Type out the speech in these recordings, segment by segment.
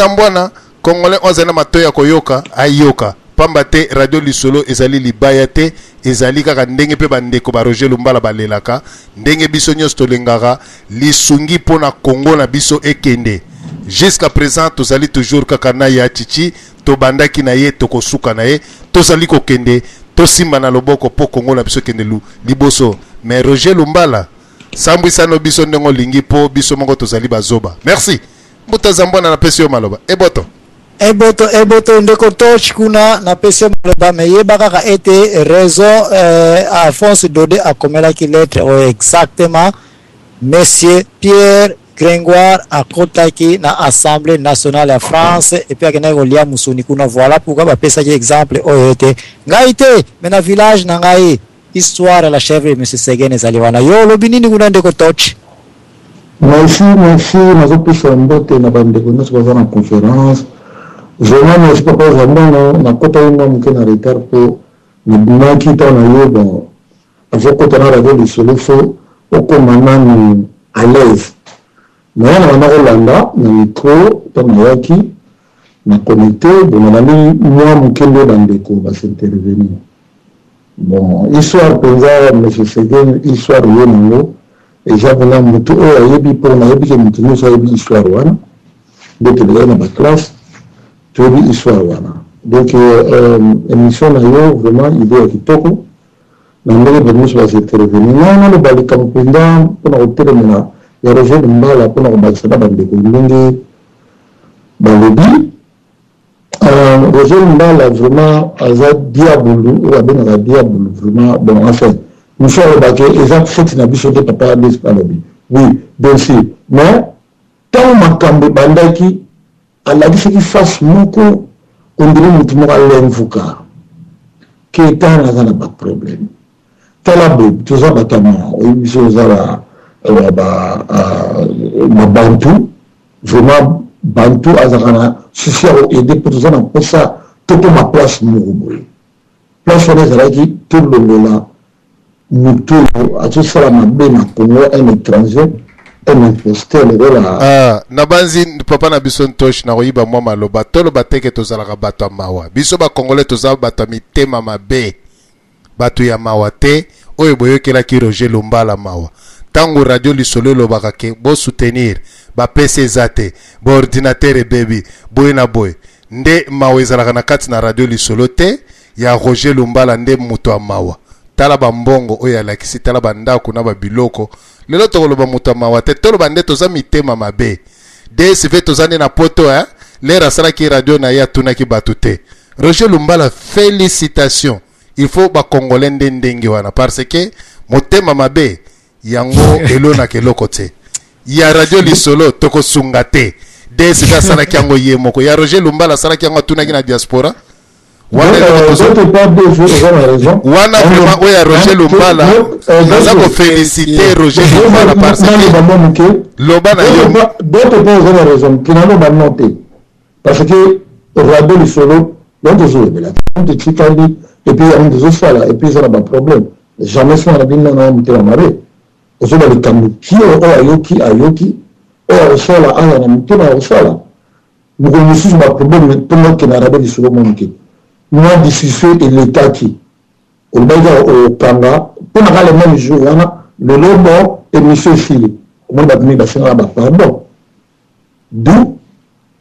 Mbwana congolais oyo azali na matoyi ya koyoka ayoka pamba te radio lisolo ezali libaya te ezali kaka ndenge pe ba ndeko ba Roger Lumbala balelaka ndenge biso nionso tolingaka lisungi pona Congo na biso ekende jusqu'à present tozali toujours kaka na ya Tshitshi tobandaki na ye tokosuka na ye tozali kokende tosimba na loboko po Congo na biso ekende liboso mais Roger Lumbala sambwisa no biso ndenge olingi po biso moko tozali bazoba merci. Mbuta Zambwana napesi yo maloba. Eboto. Eboto eboto ndeko Toch kuna napesi yo maloba me yeba kaka ete raison eh, Alphonse Dode akomelaki lettre oyo exactement Monsieur Pierre Gringoire akotaki na Assemblée nationale ya France et puis akendaki kolia musuni kuna voilà pourquoi bapesaki exemple oyo ete ngai te mais na village na ngai Histoire ya la chèvre de monsieur Seguin ezali wana. Yo olobi nini kuna ndeko Toch? Merci, merci, nazopesa mbote na bandeko nyonso baza na conference. Vraiment merci papa Zambano, nakotaki mwa moke na retard mpo nabimaki ntango na yo bon azokota na radio lisolo fo okoma nanu à l'aise. Naye na banda kolanda na micro ntango nayaki na connecte bon nalandi mwa moke nde bandeko ba s'intervenir. Bon histoire mpenza monsieur Seguin histoire ye nango eza mpena motu oyo ayebi mpo nayebi ke motu nyonso ayebi histoire wana nde tolekaki na baclasse toyebi histoire wana donc euh, émission na yo vraiment idée ya kitoko na ndenge bato nyonso basintervenir ngai naloba likambo mpenza mpona kotelemela ya Roger Lumbala mpona kobakisa na bandeko ndenge balobi Euh, Roger Mbala vraiment aza diabulu oyo babengaka diabulu vraiment bon enfin mosu alobake eza foti na biso te papa Adesp alobi oui bien sûr mais ntango makambo ebandaki alakisaki face moko ondire motu moko alemvuka ke tala aza na baproblème tala boye toza bato ya mawa oyebi biso oza babantu Vraiment bantu azalaka na souci ya ko aider po toza na posa tokoma place moko boye. Place wana ezalaki tolongola mutu oyo azosala mabe na Congo un etranger un imposteur lokola Ah, nabanzi papa na biso Ntosh nakoyiba mwa maloba toloba te ke tozalaka bato ya mawa biso ba congolais toza bato ya mitema mabe Batu ya mawa te oyo boyokelaki Roger Lumbala mawa tangu radio lisolo elobaka ke bo soutenir ba PC eza te ba ordinateur ebebi boye na boye nde mawa ezalaka na kati na radio lisolo te ya Roger Lumbala nde mutu ya mawa tala ba mbongo oyo alakisi tala ba ndaku na ba biloko lelo tokoloba mutu ya mawa te toloba nde toza mitema mabe DSV toza nde na poto hein lere asalaki radio na ye atunaki batu te Roger Lumbala felicitations il faut ba congolais nde ndenge wana parce que motema mabe yango elonaka eloko te ya radio lisolo tokosunga te DSV asalaki yango ye moko ya Roger Lumbala asalaki yango atunaki na diaspora wana wana vraiment oyo ya Roger Lumbala naza ko féliciter Roger Lumbala parce que loba na yo d'autre part oza na raison kinaloba non te Parce que radio lisolo yango tozolobela te etikali epuis yango tozosala epuis eza na baproblème jamais sona na bino na motema mabe ozoba likambo ki oyo ayoki ayoki oyo akosala aza na motema ya kosala mokolo mosusu baproblème mpo okende na radio lisolo mwa moke mwa discussion elekaki olobaki kaka okanga mpo na kaka le même jour wana lelo bon émission esili omoni bato mingi basengaka bapardon D'où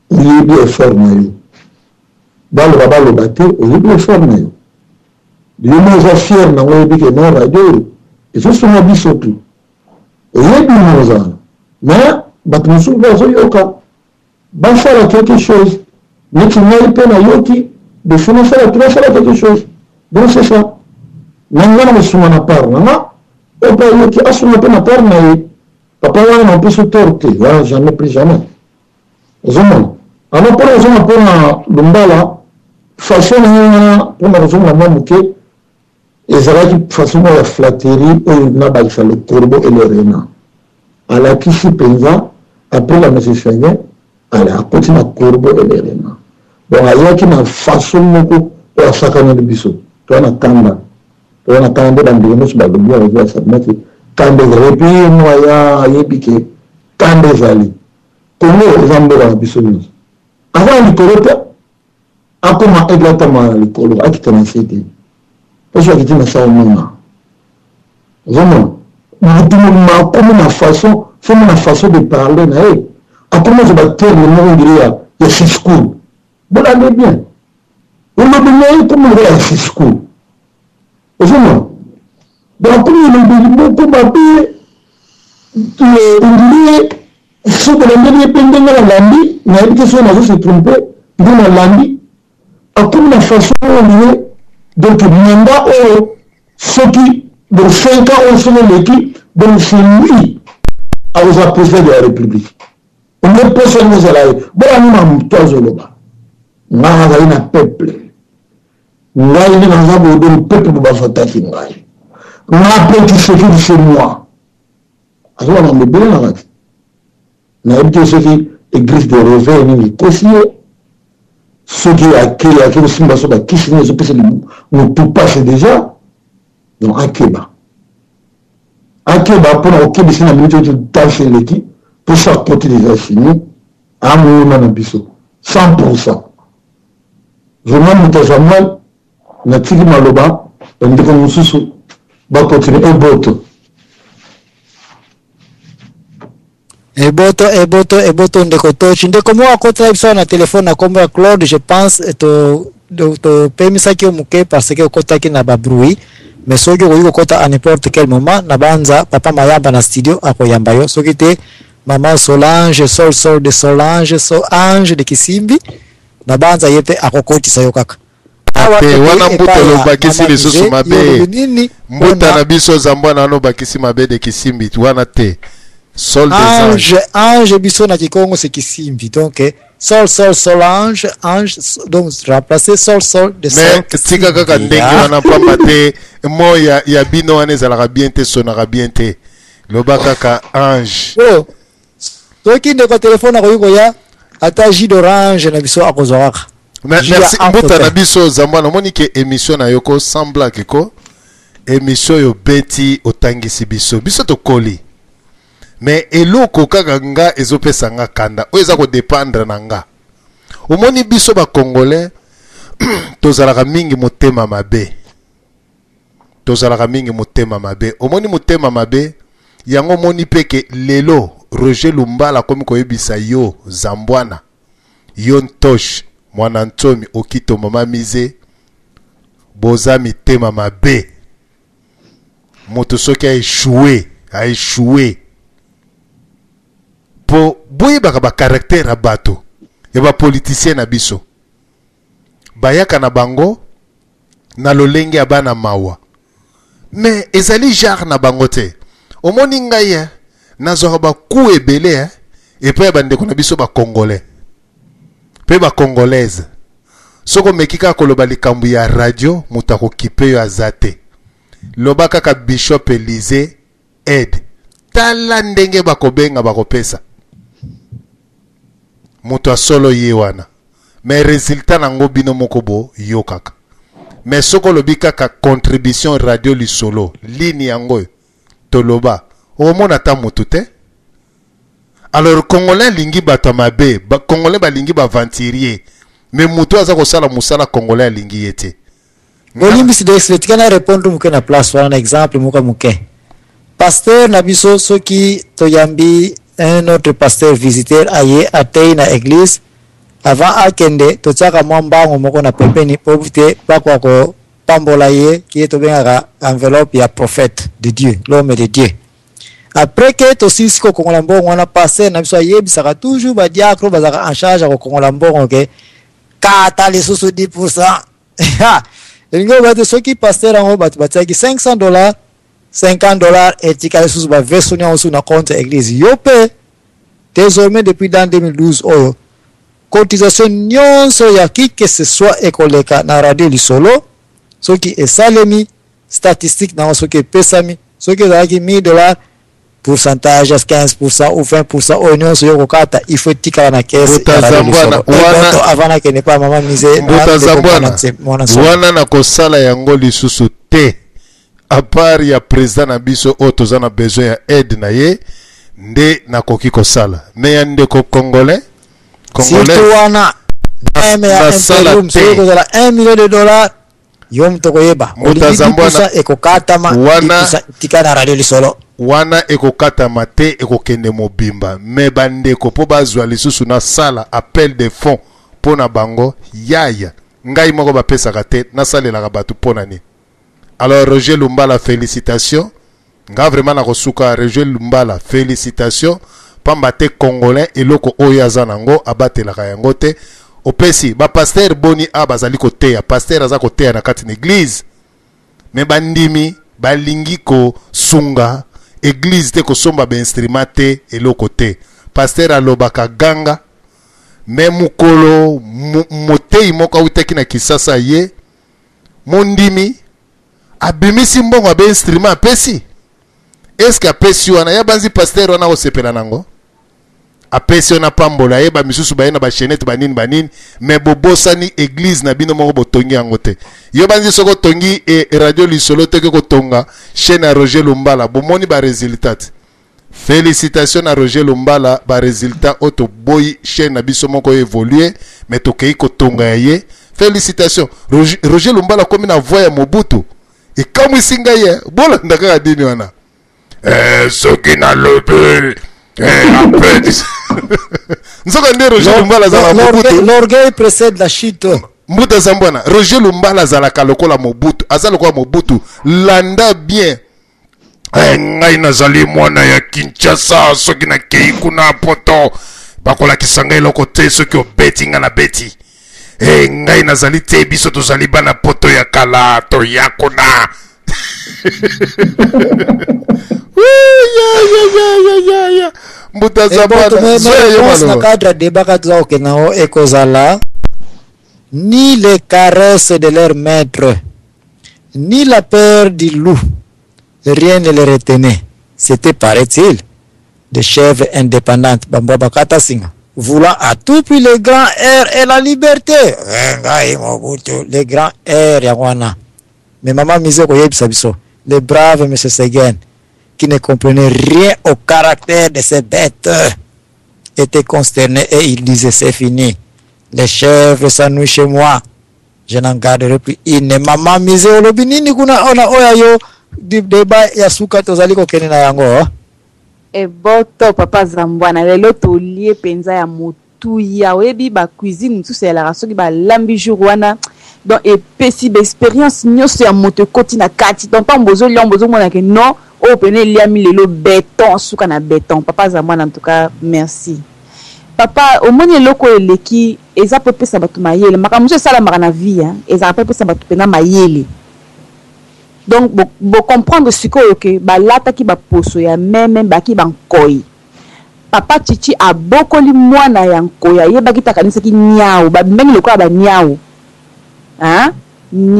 oyebi effort na yo. Baloba baloba te oyebi effort na yo. Yo moko oza fier nango oyebi ke non radio oyo ezosunga biso tout. Oyebi ndenge oza wana. Mais bato mosusu bazoyoka basala quelque chose. Neti ngai mpe nayoki defi nasala te basala quelque chose. Donc c'est ça. Na ngai nakosunga na part na nga oyo mpe ayoki asunga mpe na part na ye. Papa wana na opesi tort te wana jamais plus jamais ozomona alors mpona kozonga mpona lumbala façon na ye wana mpona kozonga mwa moke ezalaki façon moko ya flatterie oyo nabakisa le corbeau et le renard alakisi mpenza après la monsieur Schengen ale akoti na corbeau et le renard donc ayaki na façon moko oyo asakaneli biso toza na kanda Toza na kanda nde bandeko nyonso balobi wana eza sentiment ke kanda ezali epuis ye moko aya ayebi ke kanda ezali. Congo eza mboka na biso nyonso. Aza na likolo te, akoma aigle atambola na likolo, akita na nse te. Po soki akiti na se aomona. Ozomona? Mutu mobimba akomi na façon, faut omona façon de parler na ye. Akomi ozwa ba terme moko ondire ya ya siscool. Bolanda ye bien. Elobeli na ye ekomi lokola ya siscool. Ozomona? Donc akomi elobeli moko mabe, ondire soki bolandeli ye mpe ndenge nalandi, nayebi te soki nazo se tromper, nde nalandi akomi na façon oyo ondire donc mandat oyo soki donc 5 ans oyo soki eleki donc c'est lui akozala président de la république. Onde mposa yango ozala ye bolandi na moto azoloba ngai nazali na peuple ngai nde naza boye donc peuple bo bavotaki ngai nga mpe Tshisekedi c'est moi azoba mambo ebele na kati nayebi te soki église de réveil nini ekosi ye soki ake ake kosimba so bakisi nini ezopesa motu pasi déjà donc akeba akeba mpona kokebisa na minute oyo danse eleki mpo so akoti déjà fini amona na biso 100 pourcent vraiment moto azwa mal natiki maloba bandeko mosusu bakontinue eboto. Eboto eboto eboto ndeko Tochi. Ndeko moko akotela biso na telefone na kombo ya Claude, je pense to topemisaki yo moke parce que okotaki na ba bruit, mais soki okoki kokota à n'importe quel moment na banza papa Mayamba na studio akoyamba yo, soki te maman Solange Sol Sol de Solange so Ange de Kisimbi na banza ye pe akokotisa yo kaka. Awa te wana mbuta olobakisi lisusu mabe mbuta na biso zambwana wana obakisi mabe de kisimbi wana te sol des ange ange biso na kikongo c'est kisimbi donc eh, sol sol sol ange ange donc remplacer sol sol de sol mais tika kaka ndenge wana pamba te mo ya, ya bino wana ezalaka bien te sonaka bien te loba kaka ange oh. Soki ndeko telefone akoki koya ata jus d'orange na biso akozwa kaka. Merci mbuta na biso zambwa namoni ke émission na yo ko sans blague ko émission yo beti otangisi biso biso tokoli mais eloko kaka nga ezopesa nga kanda oyo eza kodependre na nga omoni biso ba congolais tozalaka mingi motema mabe Tozalaka mingi motema mabe. Omoni motema mabe yango omoni pe ke lelo Roger Lumbala akomi koyebisa yo Zambwana, yo Ntosh, Mwana Nsomi, Okito, Mama Mize boza mitema mabe. Moto soki a echoue, a echoue. Po boyebaka ba caractère ya bato ya ba politiciens na biso. Bayaka na bango na lolenge ya bana mawa mais ezali genre na bango te omoni ngai eh, nazwaka ba coup ebele eh, epai ya bandeko na biso ba congolais pe ba congolaise soki omeki kaka koloba likambo ya radio moto akokipe yo aza te loba kaka bishop Elysee aide tala ndenge bakobenga bakopesa moto ya solo ye wana mais resultat nango bino moko bo yokaka mais soki olobi kaka contribution radio lisolo ligne yango oyo toloba okomona ata motu te alors congolais alingi bato ya mabe ba, congolais balingi baaventurier mais motu aza kosala mosala congolais alingi ye te Bolimbisi Dexter, tika na répondre moke na place wana na exemple moko moke. Pasteur na biso soki toyambi un autre pasteur visiteur aye ateyi na eglise avant akende totiaka mwa mbango moko na pembeni po te bakoka kopambola ye kiye tobengaka enveloppe ya prophète de Dieu, l'homme de Dieu. Après que tosilisi kokongola mbongo wana, pasteur na biso ayebisaka toujours ba diacre bazalaka en charge ya kokongola mbongo ke kata lisusu 10%. Elingi koloba te soki pasteur yango bato batiaki 500 dollars, 50 dollars etikali lisusu ba vesoni yango lisusu na compte ya eglise. Yo pe désormais depuis dans 2012 oyo cotisation nyonso ya qui que ce soit ekoleka na radio lisolo soki esalemi statistique na yango soki epesami soki ezalaki 1000 dollars pourcentage ya 15% ou 20% oyo nyonso yo kokata il faut etikala na caisse ya radio lisolo. Wana avant nakende pa mama mise Mbuta Zambwana wana nakosala yango lisusu te à part ya président na biso oyo toza na besoin ya aide na ye nde nakoki kosala mais ya ndeko congolais congolais wana Même ya Nasala imperium te. soki kozala 1 million de dollars, yo moto okoyeba. Moto Olingi azambwana. 10% ekokatama, 10% tika na radio lisolo. Wana ekokatama te, ekokende mobimba. Me bandeko, mpo bazwa lisusu nasala appel de fonds mpo na bango, yaya ngai moko bapesaka te, nasalelaka bato mpo na nini? Alors Roger Lumbala, félicitation. Nga vraiment nakosuka. Roger Lumbala, félicitation, pamba te Congolais, eloko oyo aza nango abatelaka yango te. Opesi bapasteur boni a bazali koteya, pasteur aza koteya na kati na église, me bandimi balingi kosunga église te, kosomba bainstrument te, eloko te. Pasteur alobaka ganga, me mokolo motei moko awutaki na Kisasa, ye mondimi abimisi mbongo abe instrument apesi. Eske apesi wana ya banzi pasteur wana akosepela nango? Apesi wana pambola ye, bamisusu baye na bachaînette banini banini, me bobosani église na bino moko botongi yango te. Yo banzi soki otongi radio lisolo te, ke kotonga chaîne ya Roger Lumbala, bomoni baresultat te. Félicitation na Roger Lumbala, baresultat oyo toboyi chaîne na biso moko évolue, me tokei kotonga ya ye. Félicitation Roger, Roger Lumbala akomi na voix ya Mobutu, ekamwisi ngai ye. Bolanda kaka dini wana. Soki nalobi apesi nzoka nde Roger Lumbala azalaka Mobutu. L'orgueil précède la chute. Mbuta aza mbwana. Roger Lumbala azalaka lokola Mobutu, aza lokola Mobutu. Landa bien. Ngai nazali mwana ya Kinshasa, soki nakei kuna poto bakolakisa ngai eloko te, soki obeti ngai nabeti. Ngai nazali te, biso tozali bana poto ya kala, toya kuna. Ya, ya, ya, ya, ya, ya. Mbuta Eh, bon, Zambwana, mais zwa yo réponse na maloba. cadre ya débat kaka toza kokende yango ekozala: ni les caresses de leur maître ni la peur du loup, rien ne les retenait. C'était, paraît-il, des chèvres indépendantes, bambwa bakata singa, voulant à tout prix le grand air et la liberté. Eh, ngai Mobutu, le grand air yango wana. Mais mama mise koyebisa biso, le brave monsieur Segen, qui ne comprenait rien au caractère de ces bêtes, était consterné et il disait: c'est fini, les chèvres s'ennuient chez moi, je n'en garderai plus une. Mama mise, olobi nini kuna ona oyo yo débat ya suka tozali kokende na yango, oh? Eboto papa Zambwana, lelo tolie mpenza ya motuya. Oyebi bacuisine mosusu eyalaka soki balambi jour wana, donc epesi baexpérience nyonso ya moto ekoti na kati. Donc ntango bozolia, bozomona ke non, oyo pene eliami lelo béton, suka na béton. Papa Zambwana, en tout cas merci papa. Omoni eloko oyo eleki eza mpo epesa bato mayele. Makambo mosusu esalamaka na vie, hein, ezalaka mpo epesa bato mpena mayele. Donc bocomprendre sikoyo ke balataki baposo ya meme, baki bankoi. Papa Chichi abokoli mwana ya nkoi, ayebaki te, akanisaki niau, babimaki lokola baniau, hein?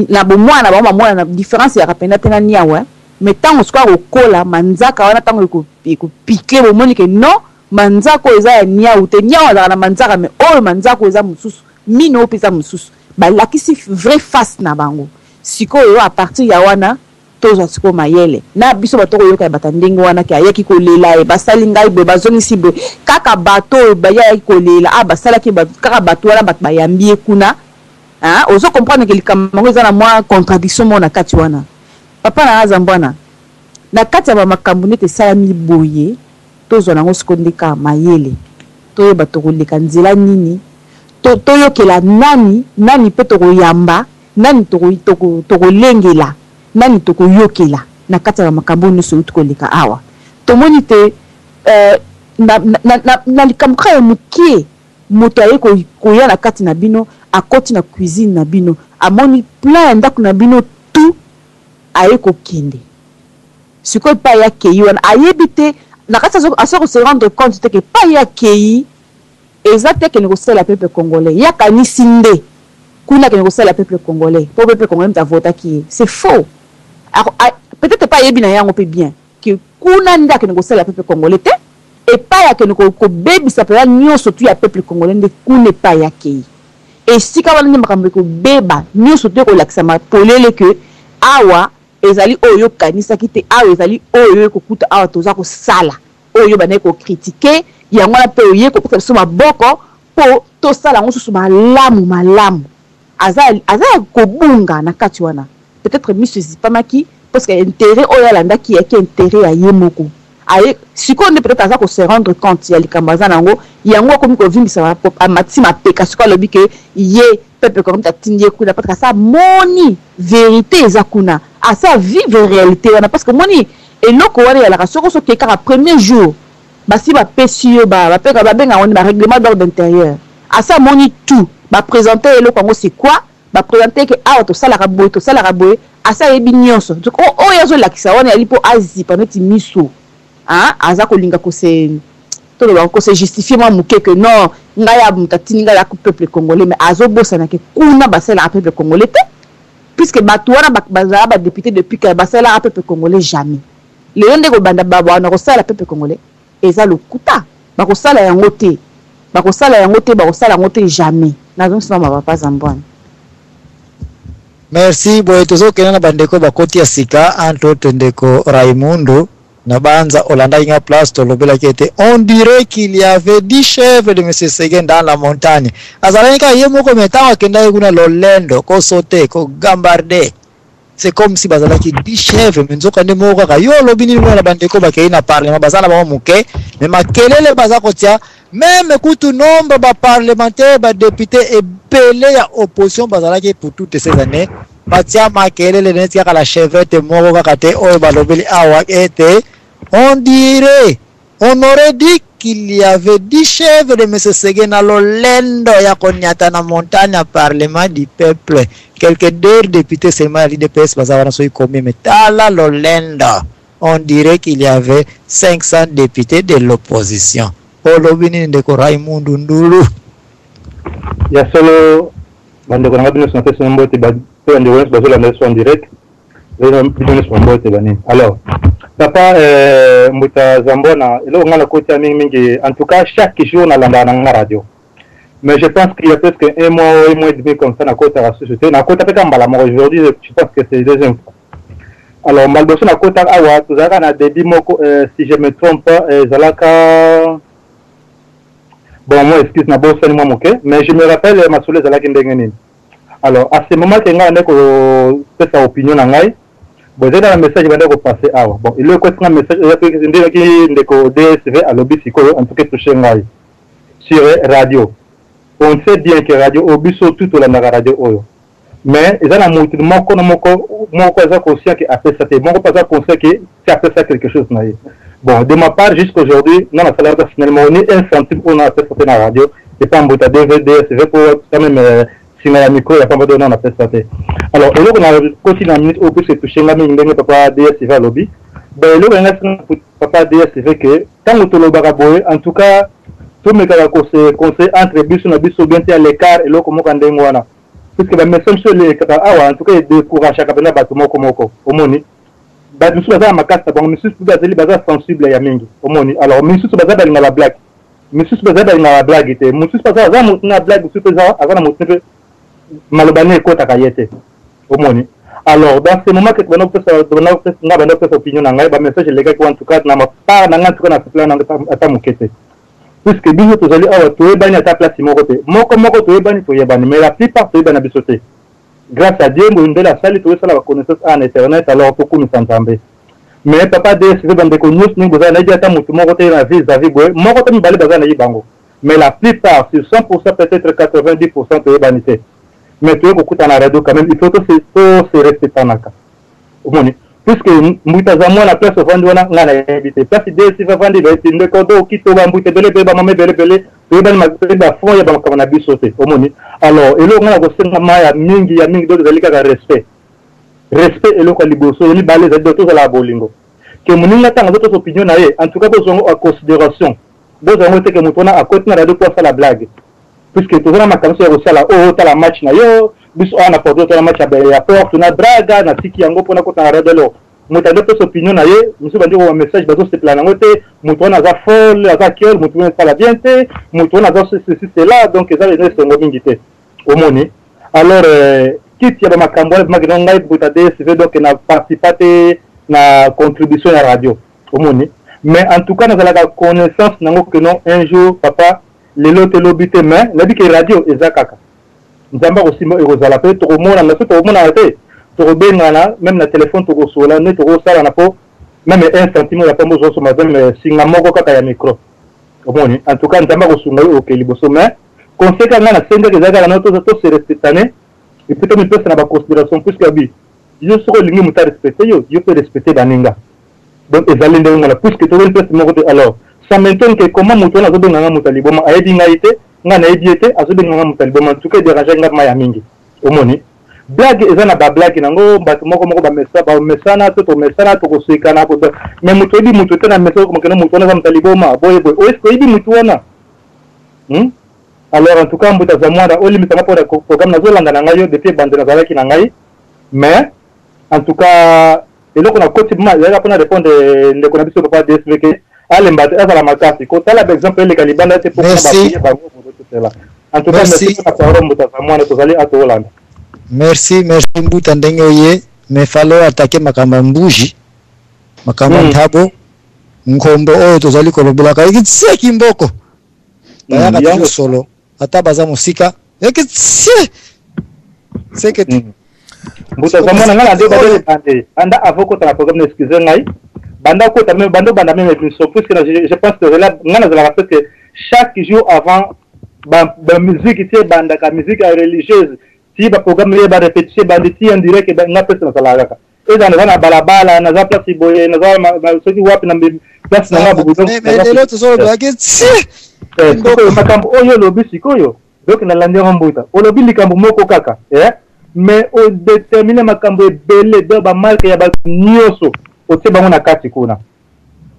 Na bomwana bango bamwana na différence yaka mpenza te na niau, hein? Mais ntango sikoyo akokola, manzaka wana ntango ekopike, bomoni ke non, manzaka oyo eza ya niau te. Niau azalaka na manzaka, mais oyo manzaka oyo eza mosusu, mino oyo mpe eza mosusu. Balakisi vraie face na bango sikoyo. À partir ya wana tozwa sikoyo mayele na biso bato koyoka ya bato ya ndenge wana ke ayaki kolela ye, basali ngai boye, bazongisi boye. Kaka bato oyo bayaki kolela a basalaki kaka bato wana, bato bayambi ye kuna, hein? Ozo comprendre ke likambo yango eza na mwa contradiction moko na kati wana. Papa na aza mbwana na kati ya bamakambo neti esalami boye, tozwa nango sikoyo nde kaka mayele, toyeba tokoleka nzela nini, toyokela nani, nani mpe tokoyamba nani, tokolengela nani, tokoyokela na kati ya bamakambo oyo nyonso euti koleka awa. Tomoni te na likambo kaka ya mokie, moto aye koya na kati na bino, akoti na cuisine na bino, amoni plan ya ndako na bino tout, aye kokende sikoyo epai akei wana, ayebi te na kati, aza kose rendre compte te ke epai ye akei eza te akende kosalela peuple congolais. Ye akanisi nde kuna akende kosalela peuple congolais mpo peuple congolais moto avotaki ye. C'est faux. Peut-être epai ayebi na yango mpe bien ke kuna nde akende kosalela peuple congolais te, epai akende kobebisa mpenza nyonso tu ya peuple congolais nde kuna epai akei. Esika wana nde makambo ekobeba nyonso to ekolakisama polele ke awa ezali oyo yokanisaki te, awa ezali oyo ekokuta, awa toza kosala oyo bandaki kocritiquer yango wana mpe oye kopesa biso maboko. mpo tosala yango susu malamu malamu. Aza aza ya kobunga na kati wana, peut-être miso ezipamaki parce que intérêt oyo alandaki yaki intérêt ya ye moko. Aye sikoyo nde peut-être aza kose rendre compte ya likambo aza nango, yango akomi kovimbisa, amatisi mapeka. Sikoyo alobi ke ye peuple congolais atindi ye kuna parce que asa moni vérité eza kuna, asa vivre réalité wana. Parce que moni eloko wana eyalaka soki osoke kaka premier jour, basi bapesi yo, bapeka, babenga ngo barèglement d'ordre intérieur. Asa amoni tout, baprésente eloko yango, c'est quoi, baprésente ke awa tosalaka boye, tosalaka boye, asa ayebi nyonso. Oyo azolakisa wana yali mpo azipa neti miso, aza kolinga kose, toloba, kose justifier mwa moke ke non, ngai ya moto atindi ngai ya peuple congolais. Mais azobosana ke kuna basalelaka peuple congolais te, puisque bato wana bazala badéputé depuis que basalelaka peuple congolais jamais. Lelo nde kobanda babwana kosala peuple congolais, eza lokuta. Bakosala yango te, bakosala yango te, bakosala yango te, jamais. Nazongisima mapapa Zambwana. Merci. Boye tozokende na bandeko bakoti ya sika, entre autres ndeko Raimundo na banza olandaki nga place tolobelaki ete on dirait qu'il y avait 10 chèvres de monsieur Seguin dans la montagne. Azalaki kaka ye moko, me ntango akendaki kuna, lolendo, kosote, kogambarde, c'est comme si bazalaki 10 chèvres, me nzoka nde moko kaka. Yo olobi nini mona bandeko bakei na parlement, baza na bango moke, me makelele baza kotia, même kutu nombre baparlementaire, badéputé ebele ya opposition bazalaki pour toutes ces années, batia makelele neti kaka la chevrette moko kaka te. Oyo balobeli awa ete on dirait, on aurait dit qu'il y avait 10 chèvres de M. Seguin na lolendo ya koniata na montagne ya parlement du peuple. Quelques deux députés seulement ya l'UDPS baza wana, soki combien, mais tala lolendo, on dirait qu'il y avait 500 députés de l'opposition. Olobi nini, ndeko Raimundu Ndulu? Ya solo, bandeko na nga, bino nyonso, napesi mbote mpe bandeko nyonso bazolanda biso en direct, bino nyonso bambote banini. Alors papa Mbuta Zambona, eloko nga nakoti ya mingimingi, en tout cas chaque jour nalandaka na nga radio, mais je pense qu'il y a presque un mois ou un mois et demi comme ça nakotaka susu te, nakota mpe ka mbala moko. Aujourd'hui, je pense que c'est deuxième fois. Alors mbala liboso nakotaka awa, tozalaka na début moko, si je me trompe pas, ezalaka, bon, moi excuse, nabosani mwa moke, mais je me rappelle masolo ezalaki ndenge nini. Alors à ce moment ke ngai nde kopesa opinion na ngai, bon, ezali na message bande kopase awa. Bon, eloko ekotinga message ndengaki ndeko DSV alobi sikoyo, en tout cas touche ngai sur radio. On sait bien que radio oyo, biso tout tolandaka radio oyo, mais eza na motu moko na moko moko aza conscient ke apesa te, moko mpe aza conscient ke si apesa quelque chose na ye. Bon, de ma part, jusqu'aujourd'hui nga nasalaka finalement ni un centime oyo na apesa te na radio epa Mbuta DSV, po quand même singa ya micro ya pamba do na napesa te. Alors eloko na koti na minute oyo puisque touche nga mingi ndenge papa DSV alobi, bon, eloko yanga singa papa DSV ke ntango tolobaka boye, en tout cas tomekaka kose conseil entre biso na biso bien te ya l'écart, eloko moko ya ndenge wana, puisque bamessage mosusu elekaka awa, en tout cas edécourageaka mpenza bato moko moko. Omoni bato mosusu baza na makasi na bango, misusu mpe bazali baza sensible ya mingi, omoni. Alors misusu baza balinga bablague, misusu bazali balinga bablague te, mosusu mpe aza motu na blague, mosusu mpe aza na motu mpe maloba ne ekɔtaka ye te, omoni. Alors dans ce moment ke nga banda kopesa opinion na ngai, bamessage elekaki, en tout cas na part na ngai, en tout cas na sepela na ata moke te, puisque biso tozali awa, toyebani ata place moko te. Moko moko toyebani, toyebani, mais la plupart toyebani na biso te. Grâce à Dieu, ndele asali toyosala baconnaissance awa na internet, alors tokumisa Nzambe. Mais papa DSV, bandeko nyonso ndenge bozala, nayebi ata motu moko te na vis à vis boye, moko te, mibale baza, nayebi bango, mais la plupart, sur 100, peut-être 90, toyebani te. Mais toye kokuta na radio, quand même il faut to se respectanaka, omoni, puisque mbuta aza mwana place ovandi wana, ngai nayebi te place DSV avandi, bayebi ndeko do okito, bambuta ebele ebele, bamama ebele ebele, toyebani bafond ya bamakambo na biso te, omoni. Alors eloko ngai na kosenga ma ya mingi ya mingi do ezali kaka respect. Respect eloko ya liboso. Ya mibale ezali do tozala bolingo, ke moninga ntango azopesa opinion na ye, en tout cas bozwa yango en considération, bozwa yango te ke moto wana akoti na radio po asala blague, puisque toza na makambo ya kosala oyo otala match na yo. Biso awa na Porto otala match ya Porto na Braga, natiki yango mpona kota na radio. Alors moto azopesa opinion na ye, mosusu bandi koba message, bazosepela nango te, moto wana aza folle, aza kiole, moto wana esala bien te, moto wana aza ceci cela, donc eza eza esengo mingi te, omoni. Alors kiti ya bamakambo wana ebimaki no ngai Mbuta DSV, donc na participa te na contribution ya radio, omoni. Mais en tout cas nazalaka connaissance nango ke non, un jour papa Lelo te, lobi te, mais nayebi ke radio eza kaka. Nzambe akosimba, ekozala pe tokomonana. Soki tokomonana te, tokobengana meme na telefone, tokosolola nde tokosalana po meme un centime oyo ya pamba ozosomba meme singa moko kaka ya micro. Omoni, en tout cas Nzambe akosunga yo oke liboso. Mais conseil kaka ngai nasengaki eza kaka na to se respectane et puis tomipesa na ba considération, puisque abi yo soki olingi moto arespecte yo, yo mpe respecte baninga. Donc ezali ndenge wana, puisque tozali place moko te. Alors ça m'étonne que comment moto wana azobenga nga moto ya liboma, ayebi ngai te, ngai nayebi ye te, azobenga nga moto ya liboma. En tout cas edérange nga ma ya mingi. Omoni, blague eza na bablague nango, bato moko moko bamesa bamesana to tomesana, tokosekana. Mais moto oyebi moto te na mesa, okomokende moto wana aza moto ya liboma boye boye, est-ce oyebi moto wana? Alors en tout cas, Mbuta Zamwana, olimbisanga mpona programme nazolanda na ngai yo depuis ebande nazalaki na ngai. Mais en tout cas eloko na koti ma ezalaka mpona répondre ndeko na biso papa DSV ke alemba te, azala makasi kotala baexemple eleka libanda te, mpo Merci. Bango totela. En tout cas, merci mpona parole, Mbuta Zamwana, tozali atolanda. Merci, merci Mbuta ndenge oye, mais fallait attaquer makambo ya mbuji, makambo ya ntabo nkombo oyo tozali kolobelaka eki tieki mboko bayaka toujours solo ata baza mosika eki tie seke te. Mbuta Zamwana, ngai na nde bande bande banda avant kota na programme na, excuse ngai, banda kota même banda banda même émission, puisque je pense que là ngai nazalaka presque chaque jour avant ba ba musique ti ebandaka, musique ya religieuse ti ba programme ye ba répétition ebandi ti en direct, nga presque nazalaka kaka, eza naza na balabala, naza place boye, naza soki wapi na place na nga. Mais lelo tozolobelaki tie. Sikoyo makambo oyo olobi sikoyo, donc nalandi yango. Mbuta, olobi likambo moko kaka, mais odétermine makambo ebele. Donc bamarke ya bato nyonso otie bango na kati kuna,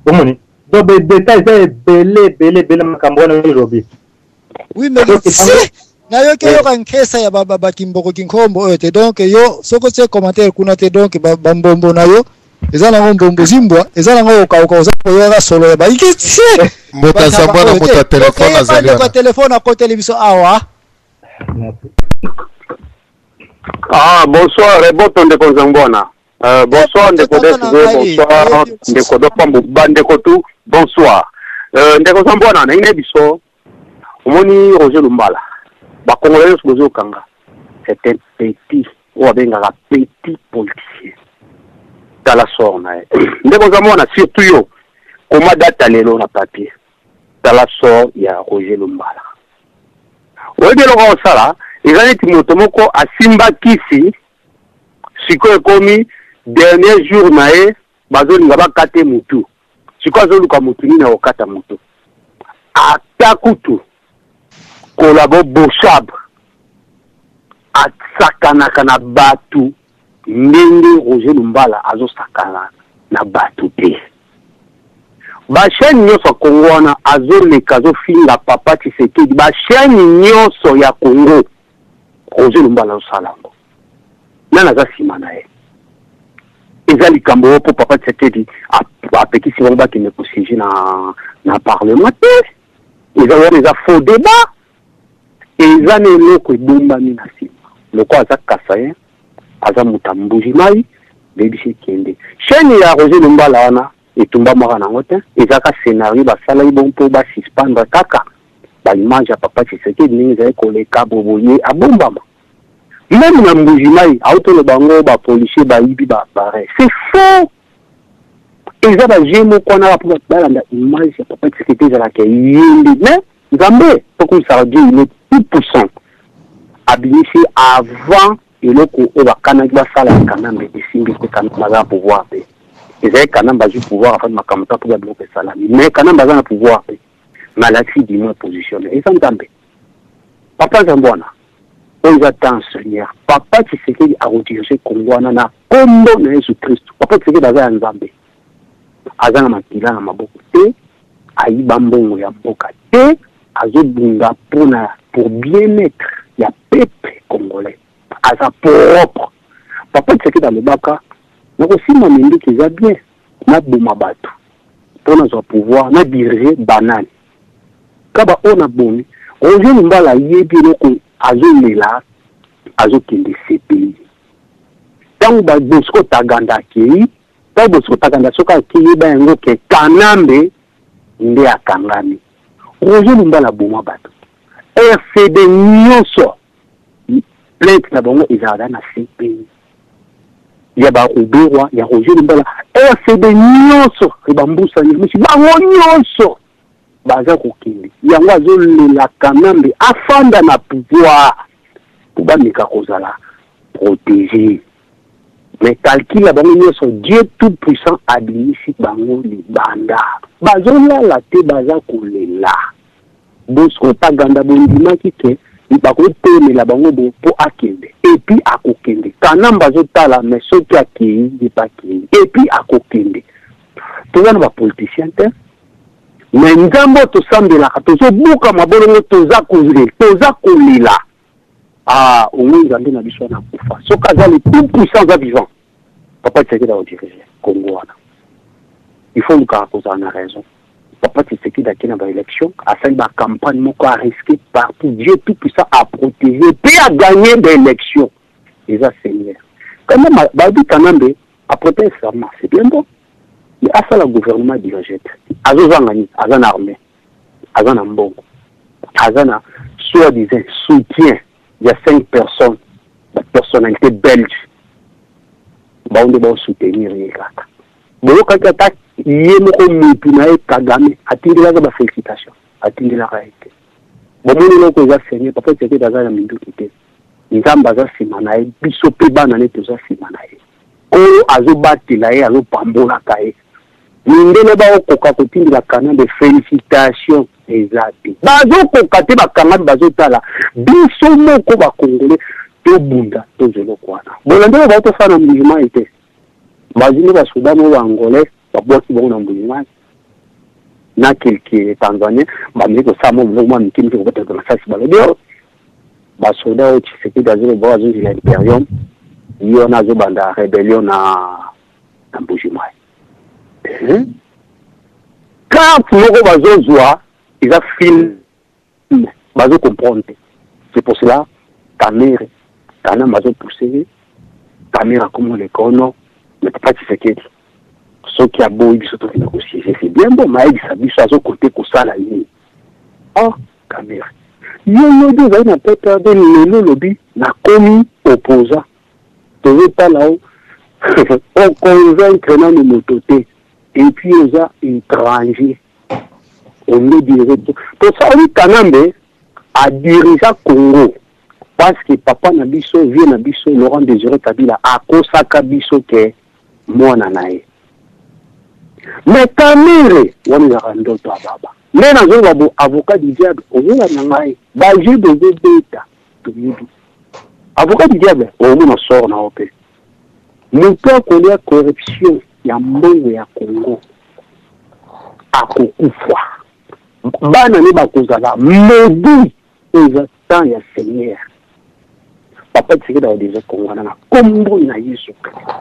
omoni, donc badétail eza ebele ebele ebele, makambo wana oyo olobi. Oui, mais si nayoki oyoka nkesa ya bakimboko kinkombo oyo te, donc yo soki otie commentaire kuna te, donc bambombo na yo eza nango mbombo zimbwa, eza nango okauka, oza koyoka solo ya bayiki tie. Mbuta Zambwana, moto ya telefone azali wana. Telefone akoteli biso awa. Ah, bonsoir, Reboto ndeko Zambwana. Bonsoir ndeko DSV, bonsoir ndeko Dopambo, bandeko tout, bonsoir. Ndeko Zambwana, na ine biso, omoni Roger Lumbala, bakongolais nyonso bozokanga, c'est un petit, oyo abengaka petit politicien. Tala sort na ye. Ndeko Zambwana, surtout yo, koma data lelo na papier. Tala sort ya Roger Lumbala. Oyebi eloko akosala, eza neti moto moko asimba kisi, sikoyo ekomi dernier jour na ye, bazolinga bakate mutu, sikoyo azoluka mutu nini akokata mutu. Ata kutu kolabo Boshab asakanaka na bato ndenge Roger Lumbala azosakana na bato te. Bachaîne nyonso ya Congo wana azoleka, azofinga papa Tshisekedi, bachaîne nyonso ya Congo, Roger Lumbala azosala yango. Nani aza nsima na ye? Eza likambo oyo mpo papa Tshisekedi apekisi bango bakende kosiéger na parlement te. Eza wana, eza faux débat, eza na eloko ebombami na nsima. Lokola aza kasayen, aza moto ya Mbuji Mai, beyebisi ekende chaîne ya Roger Lumbala wana etumbamaka nango te. Ezaka scénario basalaki bon mpo basuspendre kaka baimage ya papa Tshisekedi ndenge ezali koleka boboye, abombama même na Mbuji Mai. Autoloba yango, bapolicier bayibi baappareil, c'est faux. Eza bajeu moko wana mpo bato balanda image ya papa Tshisekedi ezalaka ye nde. Mais Nzambe tokumisaka, Dieu il est tout puissant, abimisi avant eloko oyo bakanaki basala ya Kanambe esimbi te. Kanambe aza na pouvoir te, ezali Kanambe azwi pouvoir afandi makambo ta mpo babiloko esalami, mais Kanambe aza na pouvoir te, mais alakisi du moins positionné. Eza Nzambe, papa Nzambe wana oyo eza temps. Seigneur papa Tshisekedi akodirige Kongo wana na kombo na Yesu Kristu. Papa Tshisekedi aza ya Nzambe, aza na makila na maboko te, ayiba mbongo ya mboka te, azobunda mpona pour bien-être ya peuple congolais, aza propre. Papa Tshisekedi alobaka nakosimba minduki, eza bien naboma bato mpo nazwa pouvoir na dirige banani kaba oyo nabomi. Roger Lumbala ayebi eloko azolela, azokende CPI. Ntango Bosco Taganda akei, ntango Bosco Taganda soki akei, yeba yango ke Kanambe nde akangami. Roger Lumbala aboma bato. RCD nyonso plainte na bango ezalaka na CPI ya ba Ruberwa ya Roger Lumbala. RCD nyonso ba Mbusa Nyamwisi bango nyonso baza kokende. Yango azolela Kanambe afanda na pouvoir po bameka kozala protéger. Mais calcul ya bango nyonso Dieu tout puissant abimisi bango libanda. Bazolala te baza kolela. Bosco Ntaganda bondimaki ke bakotelemela bango bo po akende et puis akokende. Kanambe azotala mais soki akeyi ye pe akeyi et puis akokende. Toza na ba politiciens te mais Nzambe oyo tosambelaka tozobuka mabolongo toza kolela toza kolela. Ah au moins Nzambe na biso wana akufa soki aza le tout puissant aza vivant papa Tshisekedi ako diriger Congo wana il faut olukaka kozala na raison papa Tshisekedi ake na ba election asali ba campagne moko a risque partout Dieu tout puissant a protéger pe a gagner ba election eza seigneur quand même babi Kanambe a prêter serment c'est bien bon mais asala gouvernement dirige te azozanga nini aza na armée aza na mbongo aza na soit disant soutien ya 5 personnes ba personnalité belge bango nde bao soutenir ye kaka boyokaki ata ye moko mutu na ye Kagame atindelaka ba félicitation atindelaka ye te bomoni eloko eza seigneur papa Tshisekedi aza na minduki te Nzambe aza nsima na ye biso mpe bana ne toza nsima na ye oyo azobatela ye azopambolaka ye Mindele bao koka kotindela kanambe felicitation eza te bazo koka te bakangami bazo tala biso moko ba congolais tobunda tozwa eloko wana bolandi oyo bao tosala na mbujimayi te bazwi nde ba soda moko ba angolais babwaki bango na mbujimayi na quelque tanzanien bameki kosala mwa biloko mwa mike mike kobetaka masasi balobi oyo basoda oyo tshisekedi azoloba oyo azozela imperium ye wana azobanda rebellion na na Mbuji-Mayi. Eh? Carte moko bazozwa eza film bazo comprendre te. C'est pour cela Kamerhe Kanambe azo pousser ye Kamerhe akoma oleka ono mais papa Tshisekedi soki aboyi biso tokende ko siéger c'est bien bon mais ayebisa biso azo kote kosala nini oh Kamerhe yo lobi ozali na PPRD lelo olobi nakomi opposant tozo tala yo o convaincre nanu moto te et puis oza étranger olingi dirige biso posa oyi kanambe a dirigea Congo parce que papa na biso vieux na biso Laurent Désiré Kabila akosaka biso ke mwana na ye mais Kamere wana ezalaka ndoto ya baba nde nazoloba bo avocat du diable ozolanda ngai ba jeux bozobeta toyebi avocat du diable okomona sort na yo mpe moto akolia corruption ya mbongo ya Congo akokufa bana ne bakozala maudit oyo eza temps ya seigneur papa Tshisekedi akodeja Congo wana na kombo na Yesu Kristo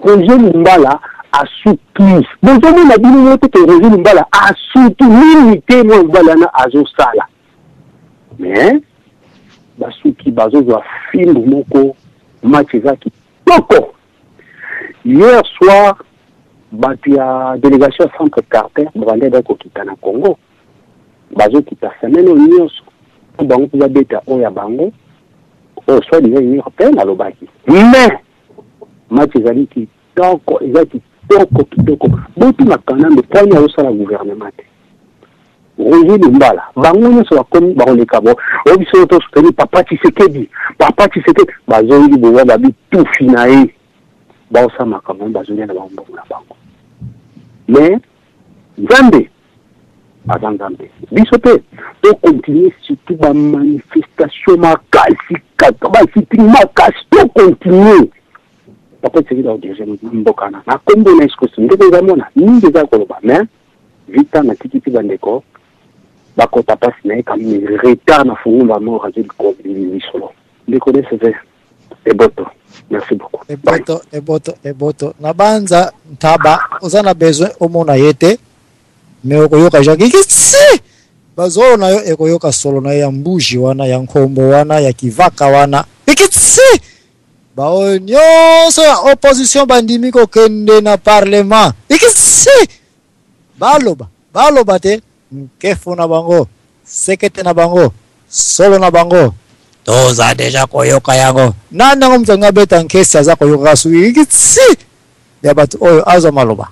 Roger Lumbala asuki bozomona bino moko te ke Roger Lumbala asuki nini te mwa mobali wana azosala mais basuki bazozwa fimbu moko match eza kitoko hier soir bato ya délégation ya centre Carter babandaki baki kokita na Congo bazokita semaine oyo nyonso mpo bango mpe babeta oyo ya bango oyo soit disant union européenne alobaki mais match ezali kitoko eza kitoko kitoko botuna Kanambe mpo ani azosala gouvernement te Roger Lumbala bango nyonso bakomi bakoleka bo oyo biso to soutenir papa Tshisekedi papa Tshisekedi bazongi bowa babi tufi na ye baosala makambo bazolia na bango mbongo na bango mais Nzambe aza Nzambe biso pe to continuer surtout ba manifestation makasi kaka ba sitting makasi to continuer papa Tshisekedi akodirige mboka na na kombo na Yesu Kristo ndeko eza mona mingi eza koloba mais vita natiki ti bandeko bakota mpasi na ye quand même retard na fungula mort azwi lisolo ndeko DCV eboto merci beaucoup eboto eboto eboto na banza ntaba oza na besoin omona ye te me okoyoka jacques ikisi bazolo na yo ekoyoka solo na ye ya mbuji wana ya nkombo wana ya kivaka wana ikisi baoyo nyonso ya opposition bandimi kokende na parlement ikisi baloba baloba te. Nkefo na bango, sekete na bango, solo na bango, toza deja koyoka yango. Nani yango moto alingi abeta nkesi aza koyoka soki tsi ya bato oyo azwa maloba.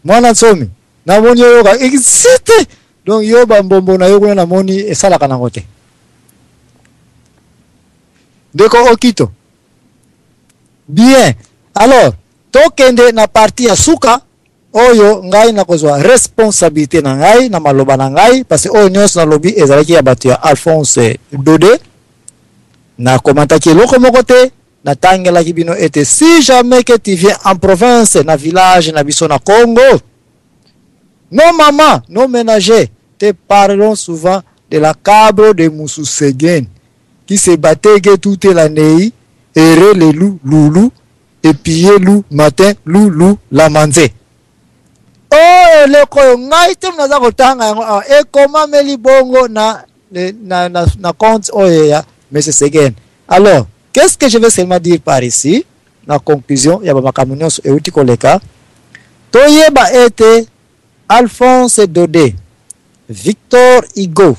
Mwana nsomi, namoni oyoka tsi te. Donc yo ba mbombo na yo kuna namoni esalaka nango te. Ndeko Okito. Bien. Alors, tokende na partie ya suka oyo ngai nakozwa responsabilité na ngai na maloba na ngai, parce que oyo nyonso nalobi ezalaki ya bato ya Alphonse Dode. Nakomataki eloko moko te, natangelaki bino ete si jamais que tu viens en province na village na biso na Congo, nos mamans, nos ménagers te parleront souvent de la cabre de Moussousegen qui se battait que toute l'année, errer les loups, loulou, et piller loup matin, loup, loup, la manze. Oh, eloko oyo ngai te naza kotanga yango awa ekomameli bongo na, na, na, na compte oyo ya M. Segen. Alors, qu'est-ce que je vais seulement dire par ici, na conclusion ya bamakambo nyonso euti koleka, toyeba ete Alphonse Daudet, Victor Hugo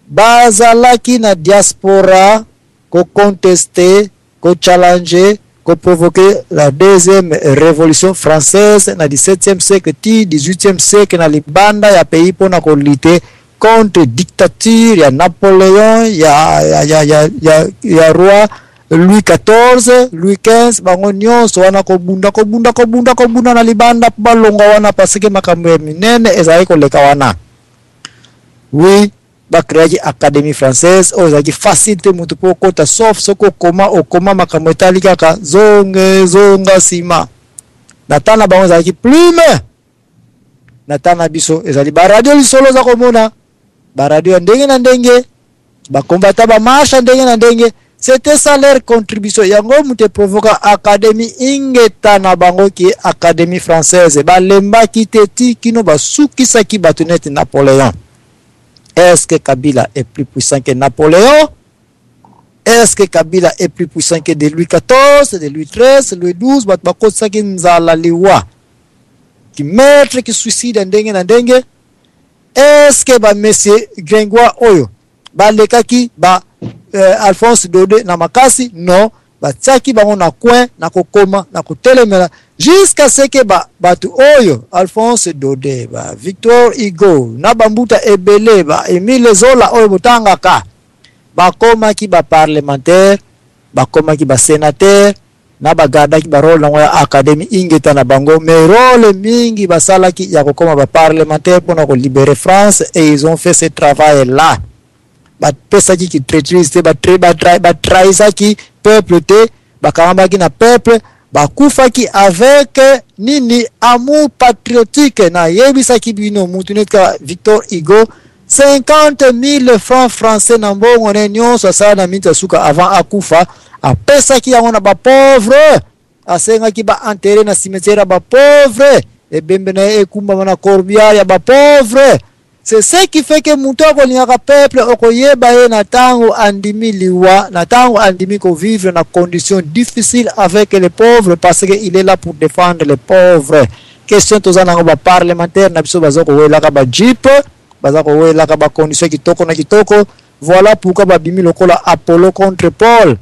bazalaki na diaspora kocontester, kochallenger, koprovoquer la deuxième révolution française na 17e siècle ti 18e siècle na libanda ya pays mpona kolutter contre dictature ya Napoléon, ya roi Louis XIV, Louis XV. Bango nyonso wana kobunda, kobunda, kobunda, kobunda na libanda mpo balongwa wana, parce que makambo ya minene ezalaki koleka wana. Oui, bacréaki Académie française oyo ezalaki facile te motu mpo okota, sauf soki okoma okoma makambo etali kaka zonge zonga nsima. Na ntango na bango ezalaki plume, na ntango na biso ezali baradio lisolo. Oza komona baradio ya ndenge na ndenge, bakombata, bamarche ya ndenge na ndenge. C'était ça leur contribution. Yango moto eprovoka Académie ingeta na bango ki Académie française. Balembaki te ti kino basukisaki bato neti Napoléon. Est-ce que Kabila est plus puissant que Napoléon? Est-ce que Kabila est plus puissant que de Louis XIV, de Louis XIII, Louis XII, bato bakotisaki nzala, liwa, ki maître, ki suicide ndenge na ndenge? Est-ce que bamessieurs Gringoire oyo balekaki ba Alphonse Daudet na makasi? Non, batiaki bango na coin na kokoma na kotelemela jusqu'à ce que ba bato oyo Alphonse Daudet, ba Victor Hugo na bambuta ebele, ba Emile Zola oyo botangaka, bakomaki baparlementaire, bakomaki basénateur na bagardaki barole nango ya Académie ingeta na bango. Mais rôle mingi basalaki ya kokoma baparlementaire mpona kolibérer France, et ils ont fait ce travail là. Bapesaki ki traîtrise te, batrahisaki peuple te, bakangambaki na peuple, bakufaki avec nini? Amour patriotique. Nayebisaki bino, mutu neti kaka Victor Hugo, 50 000 francs français na mbongo ne nyonso asala na miniti ya suka avant akufa, apesaki yango na bapauvre, asengaki baenterrer na cimetière ya bapauvre, ebembe na ye ekumbama na corbillard ya bapauvre. C'est ce qui fait que moto akolingaka peuple, okoyeba ye na ntango andimi liwa, na ntango andimi kovivre na condition difficile avec les pauvres, parce que il est là pour défendre les pauvres. Question toza nango, baparlementaire na biso baza kowelaka bajeep, baza kowelaka bacondition kitoko na kitoko. Voilà pourquoi babimi lokola Apollo contre Paul.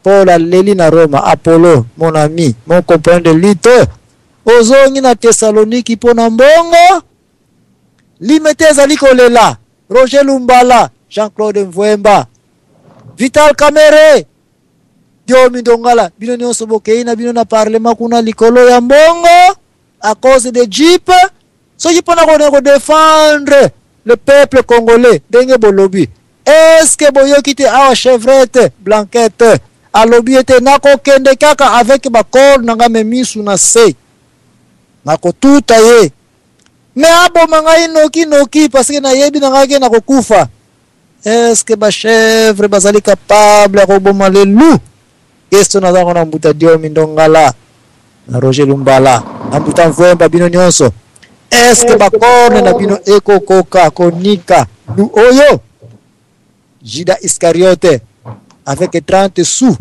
Paul aleli na Roma: "Apollo, mon ami, mon compagnon de lutte, ozongi na Thessaloniki mpo na mbongo." Limete ezali kolela. Roger Lumbala, Jean-Claude Mvwemba, Vital Kamerhe, Diomi Ndongala, bino nyonso bokei na bino na parlement kuna likolo ya mbongo, à cause de jeep. Soki mpona kone kodéfendre le peuple congolais ndenge bolobi, est-ce boyoki te awa chevrette Blanquette alobi ete nakokende kaka avec bacorne na nga, me misu na se, nakotuta ye, me aboma ngai noki noki, parce que nayebi na ngai ke nakokufa? Est-ce bachèvre bazali capable ya koboma le loup? Question nazango na mbuta Diomi Ndongala, na Roger Lumbala, na mbuta Mvwemba, bino nyonso: est-ce bacorne na bino ekokoka konika loup oyo? Judas Iscariote avec 30 sous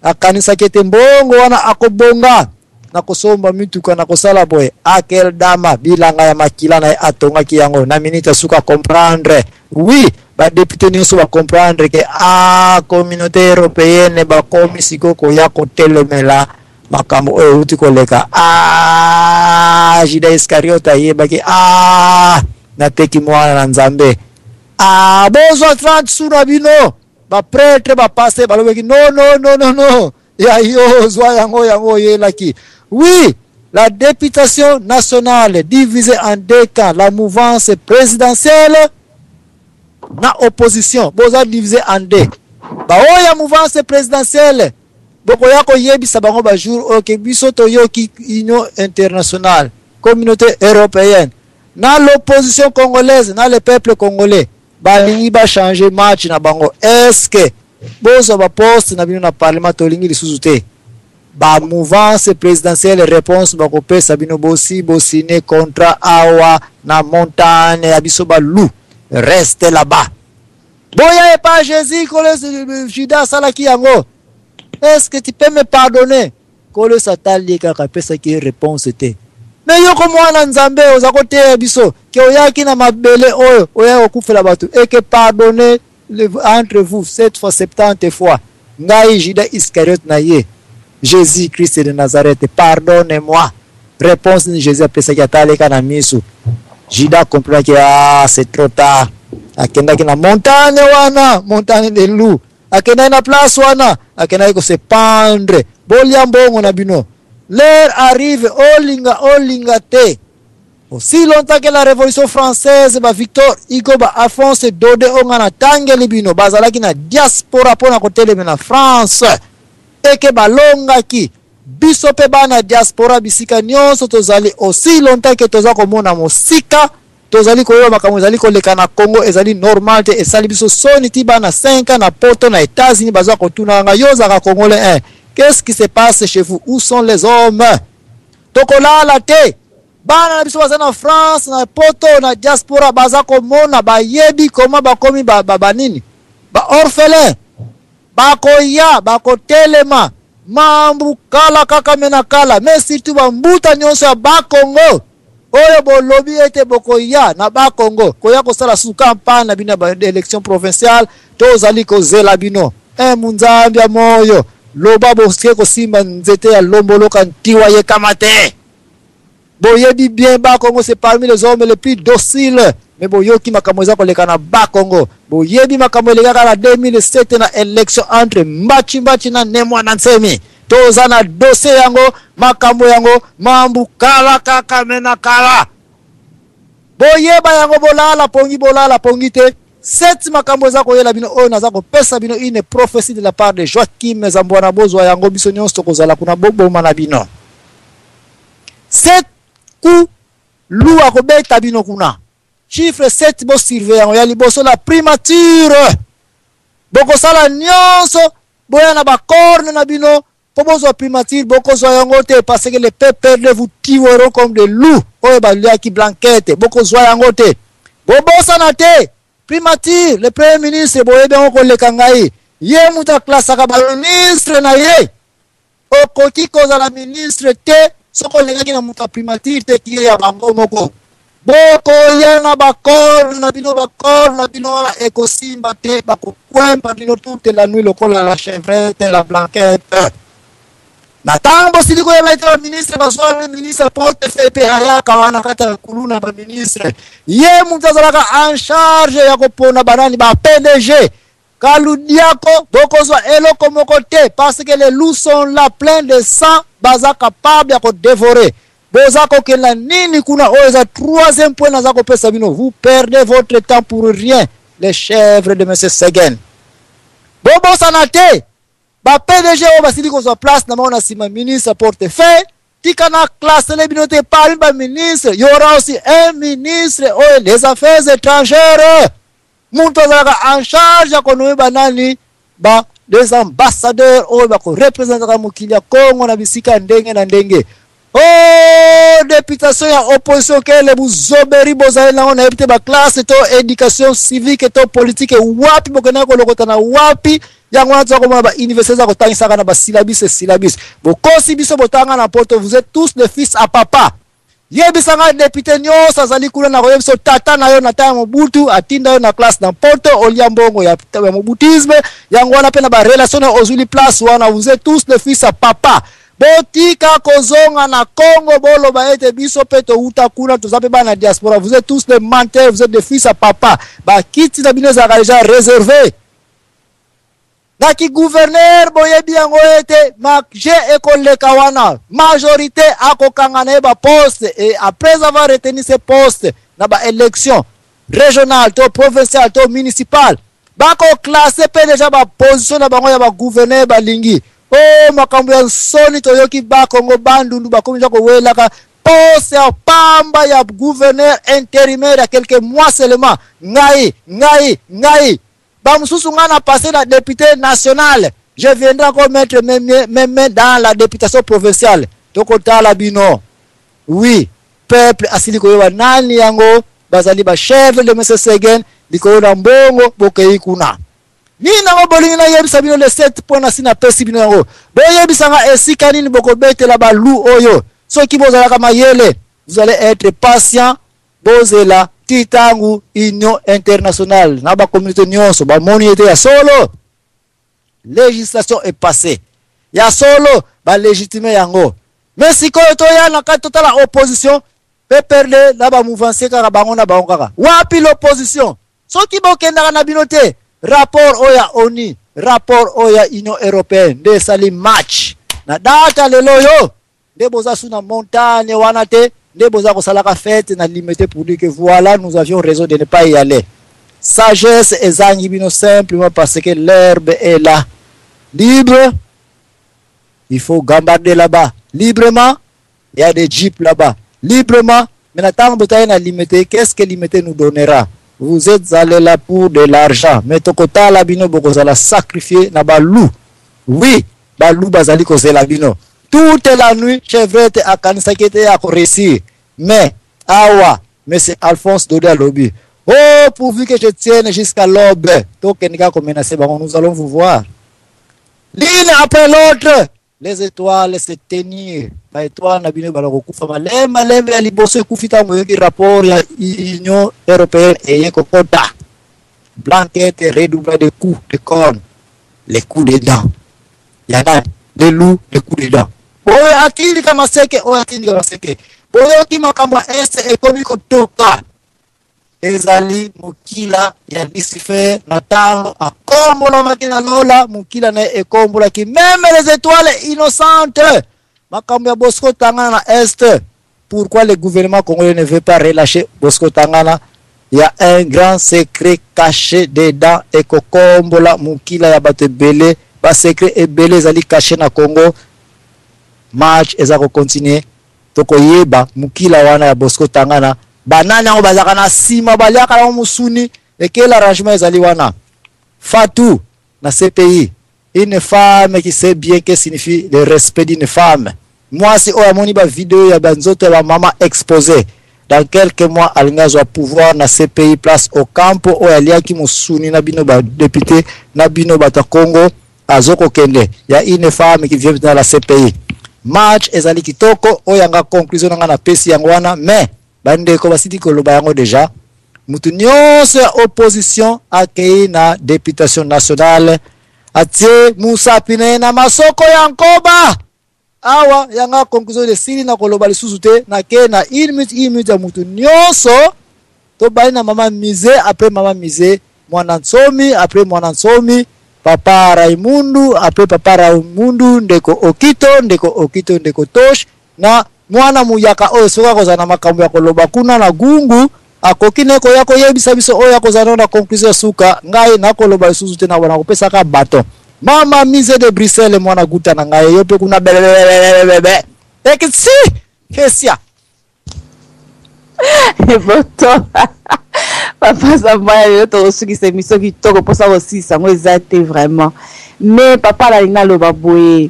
akanisaki ete mbongo wana akobonga. Nakosomba mituka, nakosala boye. Akeldama, bilanga ya makila na ye atongaki yango na minute suka comprendre. Oui, ba député nyonso ba comprendre que ah, communauté européenne bakomi sikoyo koya kotelemela makambo oyo euti koleka. Ah, Judas Iscariote ayebaki, ah, nateki mwana na Nzambe. Ah, bozwa 30 sous na bino. Ba prêtre, ba pasteur balobaki non, non, non, non, non. Ya yo zwa yango, yango oyelaki. Oui, la députation nationale divisée en deux camps, la mouvance présidentielle na opposition, boza divisé en deux. Ba oyo ya mouvance présidentielle bokoya koyebisa bango ba jour oyo ke biso toyoki Union internationale, communauté européenne, na l'opposition congolaise, na le peuple congolais, balingi ba changer match na bango. Est-ce que bozwa ba poste na bino na parlement tolingi lisusu te? Ba mouvance présidentielle réponse bakopesa bino, bosi bosine contrat awa na montagne ya biso ba loup, reste là-bas. Boya epa Jésus, kolo Judas asalaki yango. Est-ce que tu peux me pardonner? Kolo satali kaka apesaki réponse te. Mais yoko mwana Nzambe oza koteya biso ke oyaki na mabele oyo oya kokufela bato et que pardonner entre vous 7 fois 70 fois. Ngai Judas Iscariote na ye, Jésus-Christ de Nazareth, pardonne-moi. Réponse ni Jésus apesaki ataleka na miso. Judas comprenaki, ah, c'est trop tard. Akendaki na montagne wana, montagne de loup. Akendaki na place wana, akendaki ko se pendre. Bolia mbongo na bino. L'heure arrive, olinga, olinga te. Aussi longtemps que la Révolution française, ba Victor Hugo, ba Alphonse Daudet, onga na tangeli bino, bazalaki na diaspora pona kotelema na France. Eke balongaki biso pe bana diaspora bisika nyonso tozali. Aussi longtemps que toza komona mosika, tozali koyeba makambo ezali koleka na Congo, ezali normal te, esali biso soni ti bana 5 ans na poto na États-Unis baza kotuna nga, yo ozalaka congolais hein? Qu'est-ce qui se passe chez vous? Où sont les hommes? Tokolala te. Bana na biso baza na France, na poto, na diaspora, baza komona, bayebi koma bakomi ba, ba, ba nini? Ba orphelin. Bakoya, bakotelema. Mambu kala kaka mena kala, mais surtout ba mbuta nyonso ya ba Congo. Oyo bolobi ete bokoya na ba Congo, koya kosala sous campagne na bino ya ba élection provinciale, tozali kozela bino. Munzambi ya moyo, loba boske kosimba nzete ya lomboloka ntiwa yekama te. Boyebi bien ba Congo, c'est parmi les hommes les plus dociles. Mais boyoki makambo eza koleka na ba Congo. Boyebi makambo elekaka na 2007 na élection entre Mbachi Mbachi na Ne Muanda Nsemi. Toza na dossier yango, makambo yango, mambu kala kaka mena kala. Boyeba yango, bolala pongi, bolala pongi te. Sept makambo eza koyela bino oyo naza kopesa bino une prophétie de la part de Joachim Zambwana, bozwa yango biso nyonso tokozala kuna boboma na bino. 7 coups loup akobeta bino kuna. Chiffre 7 bo surveiller yango ya liboso la primature. Bokosala nyonso boya na ba corne na bino po bozwa primature, bokozwa yango te parce que les PPRD vous tueront comme des loups oyo baliaki blanquette, bokozwa yango te. Bobosana te primature, le premier ministre boyebi yango koleka ngai, ye moto aklasaka ba ministre na ye. Okoki kozala ministre te soki olekaki na moto ya primature te, kie ya bango moko. Bokoya na ba corne na bino, ba corne na bino wana ekosimba te, bakokwemba bino toute la nuit lokola la chevrette, la blanquette. Na ntango bosili koyeba ete ba ministre bazwa ministre portefeuille mpe ayaka wana kati ya kuluna ba ministre, ye moto azalaka en charge ya kopona banani ba PDG. Kaludiako bokozwa eloko moko te parce que les loups sont là plein de sang, baza capable ya kodévorer. Boza kokenda nini kuna? Oyo eza troisième point naza kopesa bino. Vous perdez votre temps pour rien, les chèvres de monsieur Segen. Bobosana te ba PDG oyo basili kozwa place na bango na nsima ministre portefeuille, tika na classe le bino te parmi ba ministre, y aura aussi un ministre oyo les affaires étrangères, moto azalaka en charge ya konomi banani ba des ambassadeurs oyo bakorepresentaka mokili ya Congo na bisika ndenge na ndenge. Oh, deputation ya opposition kele buzoberi bozali nango nayebi te baklasse to éducation civique to politique wapi bokendaki kolokota na wapi yango wana toza komona bauniversité eza kotangisaka na basyllabus syllabus bokosi biso botanga na poto vous êtes tous des fils à papa yebisa ngai depute nyonso azali kuna na koyebisa tata na yo na ta ya mobutu atinda yo na classe na poto olia mbongo ya, ya mobutisme yango wana mpe na barelation na ozwili place wana vous êtes tous des fils à papa Botika kozonga na Congo boloba ete biso pe towuta kuna toza pe bana diaspora vous etes tous des menteurs vous etes des fils à papa ba kiti na bino ezalaka dejà reserve na ki gouverneur boyebi yango ete marche ekoleka wana majorité akokanga na ye ba poste et après avoir retenu ce poste na ba élection régionale to provinciale to municipale bako classe pe deja ba position na bango ya ba gouverneur balingi o oh, makambo ya nsoni toyoki ba Congo bandundu bakomi deja kowelaka poste ya pamba ya gouverneur intérimaire ya quelques mois seulement ngai ngai ngai ba mosusu ngai na passe na député national je viendrai encore mettre mes, mes mains dans la députation provinciale tokotala bino oui Peuple asili koyeba nani yango bazali ba chèvre de monsieur Segen likolo na mbongo bokeyi kuna. Nini yango bolingi nayebisa bino le 7 point nasi napesi bino yango. Boyebisa nga esika nini bokobetela ba loup oyo. Soki bozalaka mayele, vous allez être patient bozela ti tangu Union internationale na ba communauté nyonso bamoni ete ya solo législation est passée ya solo ba légitimer yango Mais sikoyo toya na kati totala opposition PPRD na ba mouvancier kaka bango na bango kaka. Wapi l'opposition? Soki bokendaka na bino te, rapport oyo ya ONU, rapport oyo ya Union européenne nde esali match. Na data lelo oyo nde boza su na montagne wana te, nde boza kosalaka fete na limete pour dire que voilà nous avions raison de ne pas y aller. Sagesse ezangi bino simplement parce que l'herbe est là. Libre Il faut gambarder là-bas librement. Il y a des jeeps là-bas librement. Mais ntango botali na limete, qu'est-ce que limete nous donnera? Vous êtes allés là pour de l'argent. Mais tokotala bino bokozala sacrifié na ba loup. Oui, ba loup bazali kozela bino. Toute la nuit, Chevrette akanisaki ete ako réussir. Mais awa, monsieur Alphonse Dode alobi, oh pourvu que je tienne jusqu'à l'aube, tokende kaka komenacer bango, nous allons vous voir. L'une après l'autre, les étoiles se tenir. Ba étoiles na bino ebanda kokufa malembe malembe ya liboso ekufi ntango boyoki rapport ya Union européenne eye kokota. Blanquette redoubla de coups de corne, les coups de dents. Ya nani? Les loups, les coups de dents. Oyo atindika maseke, oyo atindika maseke. Boyoki makambo ya Est ekomi kotoka. Ezali mokila ya Lucifer na tango akombolamaki na lola, mokila na ye ekombolaki meme les etoiles innocentes. Makambo ya Bosco Tangana na Est, pourquoi le gouvernement congolais ne veut pas relâcher Bosco Tangana? Il y a un grand secret caché dedans ekokombola mokila ya bato ebele, ba secret ebele ezali caché na Congo. Match eza ko continuer. Tokoyeba mukila wana ya Bosco Tangana banani yango bazalaka na sima baliaka yango musuni et quel arrangement ezali wana Fatou na CPI une femme qui sait bien que signifie le respect d'une femme mwasi oyo amoni ba video ya ba nzoto ya ba mama exposé dans quelques mois alingi azwa pouvoir na CPI place Ocampo oyo aliaki musuni na bino ba député na bino bato ya Congo azokokende ya une femme qui vient dans la CPI match ezali kitoko oyo yanga conclusion na nga napesi yango wana mais bandeko basili koloba yango deja mutu nyonso ya opposition akei na deputation nationale atie musapi na ye na masoko ya nkoba Awa ya nga conclusion esili na koloba lisusu te na ke na une minute une minute ya mutu nionso tobandi na mama mise après mama mise mwana nsomi après mwana nsomi papa Raimundu après papa Raimundu ndeko Okito ndeko Okito ndeko Tosh na mwana muyaka oyo soki akozala na makambo ya koloba kuna na gungu akoki ne koya koyebisa biso oyo akozala na conclusion ya suka. Ngai nakoloba lisusu te, na nakopesaka baton. Mama Mise de Bruxelles, mwana guta na ngai, yo mpe kuna bebebebebebe ekisi kesia eboto papa Zambaya, lelo tokosukisa emission kitoko, mposa kosilisa yango eza te vraiment. Mais papa nalingi naloba boye,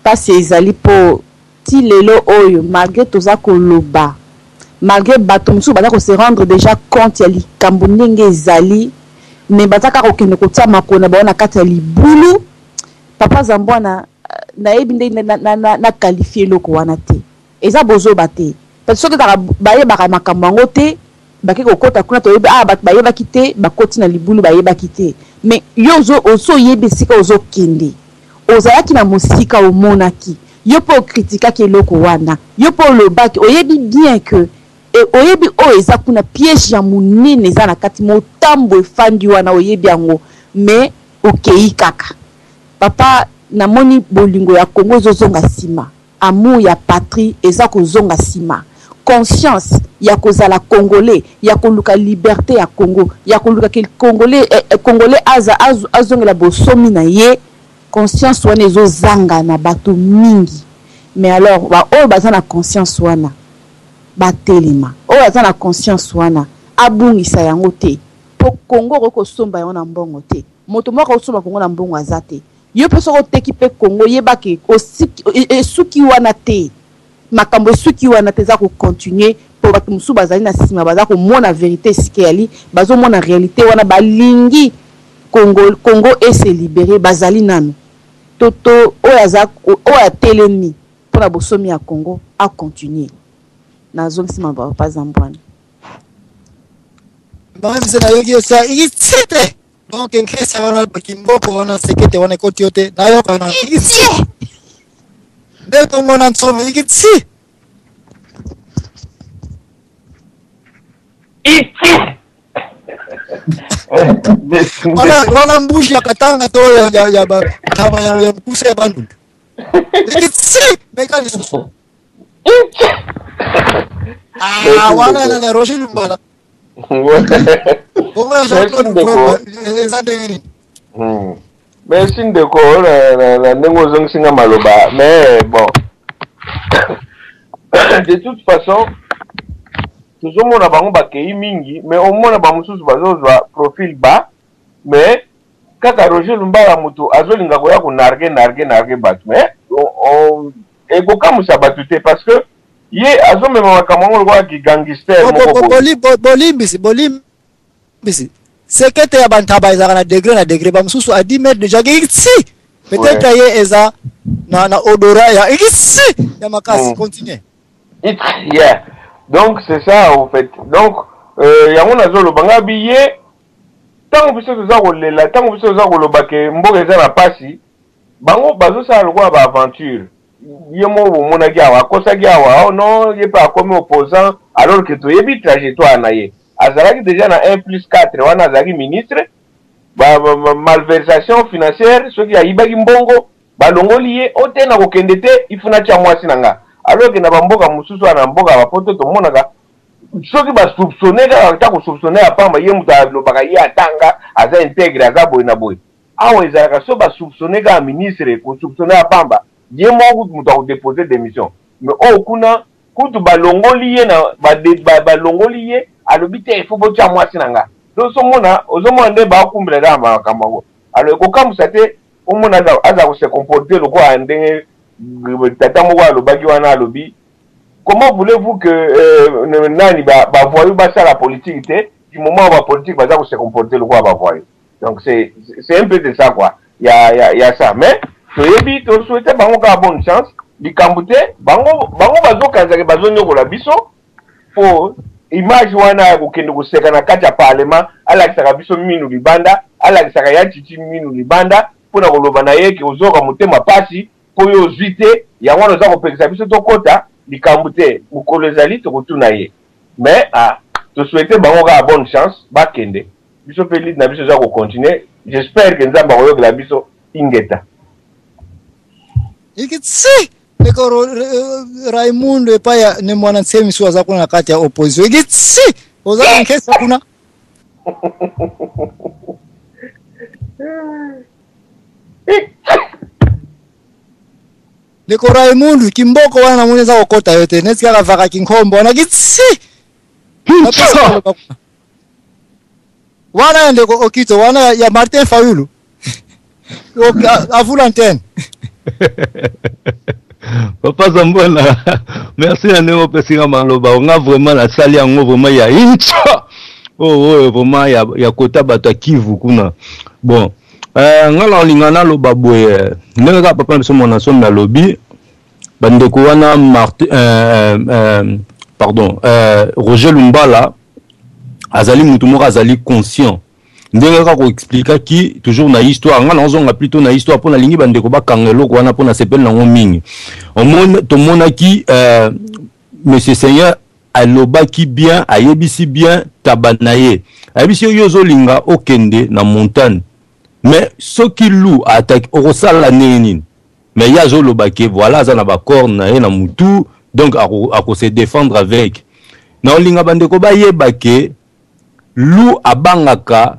mpasi ezali mpo ti Ti lelo oyo malgre toza koloba, malgre bato mosusu baza ko se rendre dejà compte ya likambo ndenge ezali, mais baza kaka kokende kotia makolo na bango na kati ya libulu. Papa Zambwana, nayebi ndenge na qualifier eloko wana te. Eza bozoba te. Parce que soki ezalaka bayebaka makambo yango te, bake kokota kuna toyebi ah bato bayebaki te, bakoti na libulu bayebaki te. Mais yo ozo osi oyebi esika ozo kende. Ozalaki na mosika omonaki. Yo pe o critikaki eloko wana. Yo pe olobaki oyebi bien que oyebi oyo eza kuna piège ya munene eza na kati motambo efandi wana oyebi yango mais okeyi kaka. Papa namoni bolingo ya Congo ezo zonga sima. Amour ya patrie eza kozonga sima. Conscience ya kozala congolais, ya koluka liberte ya Congo, ya koluka que congolais, congolais aza, azongela bosomi na ye, conscience wana ezo zanga na batu mingi. Mais alors ba oyo baza na conscience wana batelema. Oyo aza na conscience wana abungisa yango te. Po Congo okoki kosomba yango na mbongo te. Moto moko akoki kosomba Congo na mbongo aza te. Yo pe soki oteki pe Congo yeba ke esuki wana te. Makambo esuki wana te eza ko continuer po batu mosusu bazali na sima baza komona verite esika eyali, bazo mona realite wana balingi Congo Congo e se liberer bazali nanu. To to oyo aza oyo atelemi pona bosomi ya Congo a continuer. Nazongisi maloba papa Zambwana. Mam's nayoki yo sa ikitsete. Donc nkesa wana kimboko wana sekete wana ekoti yo te nayoka na ikitsi. Nde tongo na nsomi ikitsi. Wana wana mbuji ya Katanga to ya ya ya ba ya ya mkusa ya Bandundu. Ikitsi meka lisusu. Ah wana na Roger Lumbala. Bongo ya Jean-Claude Ndeko. Eza ndenge nini? Merci ndeko na ndenge ozongisi nga maloba mais bon de toute façon tozomona bango bakei mingi mais omona bamosusu bazozwa profil bas mais kaka Roger Lumbala moto azolinga koya konarge narge narge bato mais ekokamwisa bato te parce que ye azomema makambo yango lokola kigangister moko boye. Bolimbisi, bolimbisi. Sekete ya bantaba ezalaka na degre na degre, ba mosusu a 10 mètres déjà si peut-être ouais. Ye eza na, na odorat ya si ya makasi mm. Continue. Yeah. Donc c'est ça en fait. Donc euh, yango nazoloba nga bi ye ntango biso toza kolela, ntango biso toza koloba ke mboka eza na pasi, bango bazosala lokola ba aventure. Ye moko bomonaki awa akosaki awa, oh non, ye mpe akomi opposant alors que toyebi trajectoire na ye. Azalaki déjà na 1 plus 4 wana azalaki ministre ba, ba, ba malversation financière, soki ayibaki mbongo balongoli ye o te na kokende te, il faut natia mwasi na nga. Alors que na bamboka mosusu wana, na mboka ya bapoto tomonaka soki ba soupçonner kaka, ata ko soupçonner ya pamba, ye moto alobaka ye atanga, aza integre, aza boye na boye. Awa ezalaka soki ba soupçonner kaka ministre, ko soupçonner ya pamba, ye moko kutu moto ako deposer demission. Mais oyo kuna kutu balongoli ye na ba, ba, balongoli ye, alobi te il faut botia mwasi na nga. Donc ozomona, ozomona nde bakumbela kaka makambo yango. Alors ekokamwisa te omona aza, aza ko se comporter lokola ndenge tata moko alobaki wana, alobi comment voulez-vous que euh, nani ba, ba voyous basala politique te du moment où ba politique baza ko se comporter lokola ba voyous. Donc c'est c'est un peu de ça quoi. Il y a, y a, y a ça. Mais toyebi to souhaiter bango kaka bonne chance. Likambo te bango bango bazokanisa ke bazonyokola biso po image wana ya kokende koseka na kati ya parlement, alakisaka biso minu libanda, alakisaka ya Tshitshi minu libanda mpo na koloba na ye ke ozoyoka motema pasi mpo yo ozwi te, yango wana oza kopekisa biso tokota. Likambo te, mokolo ezali tokotuna ye. Mais ah, to souhaiter bango kaka bonne chance, bakende. Biso pe lutte na biso eza ko continuer. J'espère que Nzambe akoyokela biso. Ingeta. Ikitsi! Ndeko Raimundo epai ya ne mwana nsemi su aza kuna na kati ya opposition. Ikitsi! Oza na nkesa kuna. Ndeko Raimundo kimboko wana namoni eza kokota yo te neti kaka vaka kinkombo wana kitsi! Napesa maloba kuna. Wana ya ndeko Okito wana ya Martin Fayulu. À vous l'antenne. Papa Zambwana, merci na ndenge opesi nga maloba. Nga vraiment nasali yango vraiment ya incha. Oh, oyo vraiment ya, ya kota bato ya Kivu kuna. Bon, euh, nga na olinga naloba boye ndenge kaka papa na biso mwana sombi alobi bandeko wana Martin, euh, euh, pardon, euh, Roger Lumbala azali mutu moko azali conscient ndenge kaka koexplikaki toujours na histoire ngai nazonga plutôt na histoire mpo nalingi bandeko bakanga eloko wana mpo nasepeli nango mingi tomonaki euh, monsieur seigneur alobaki bien ayebisi bien taba na ye ayebisi yo yo ozolinga okende na montagne mais soki lu ataki okosala ndenge nini mais ye azoloba ke voilà aza na bacorne na ye na mutu donc ako, ako se défendre avec na olinga bandeko bayeba ke Loup abangaka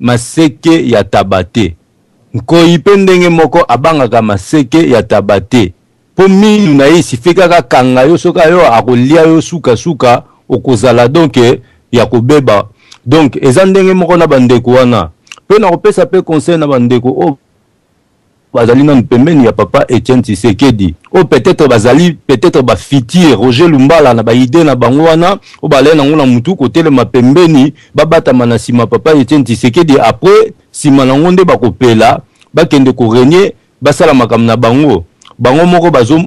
maseke ya taba te. Nkoyi pe ndenge moko abangaka maseke ya taba te. Po minu na ye isife kaka akanga yo soki ayo akolia yo suka suka okozala donc ya kobeba. Donc eza ndenge moko na ba ndeko wana. Pe nakopesa pe conseil na ba ndeko oyo bazali nanu pembeni ya papa Etienne Tshisekedi oyo peut-être bazali peut-être ba futur Roger Lumbala na ba idee na bango wana oyo balai nango na mutu kotelema pembeni babatama na sima papa Etienne Tshisekedi après sima nango nde bakopela bakende ko regner basala makambo na bango bango moko bazo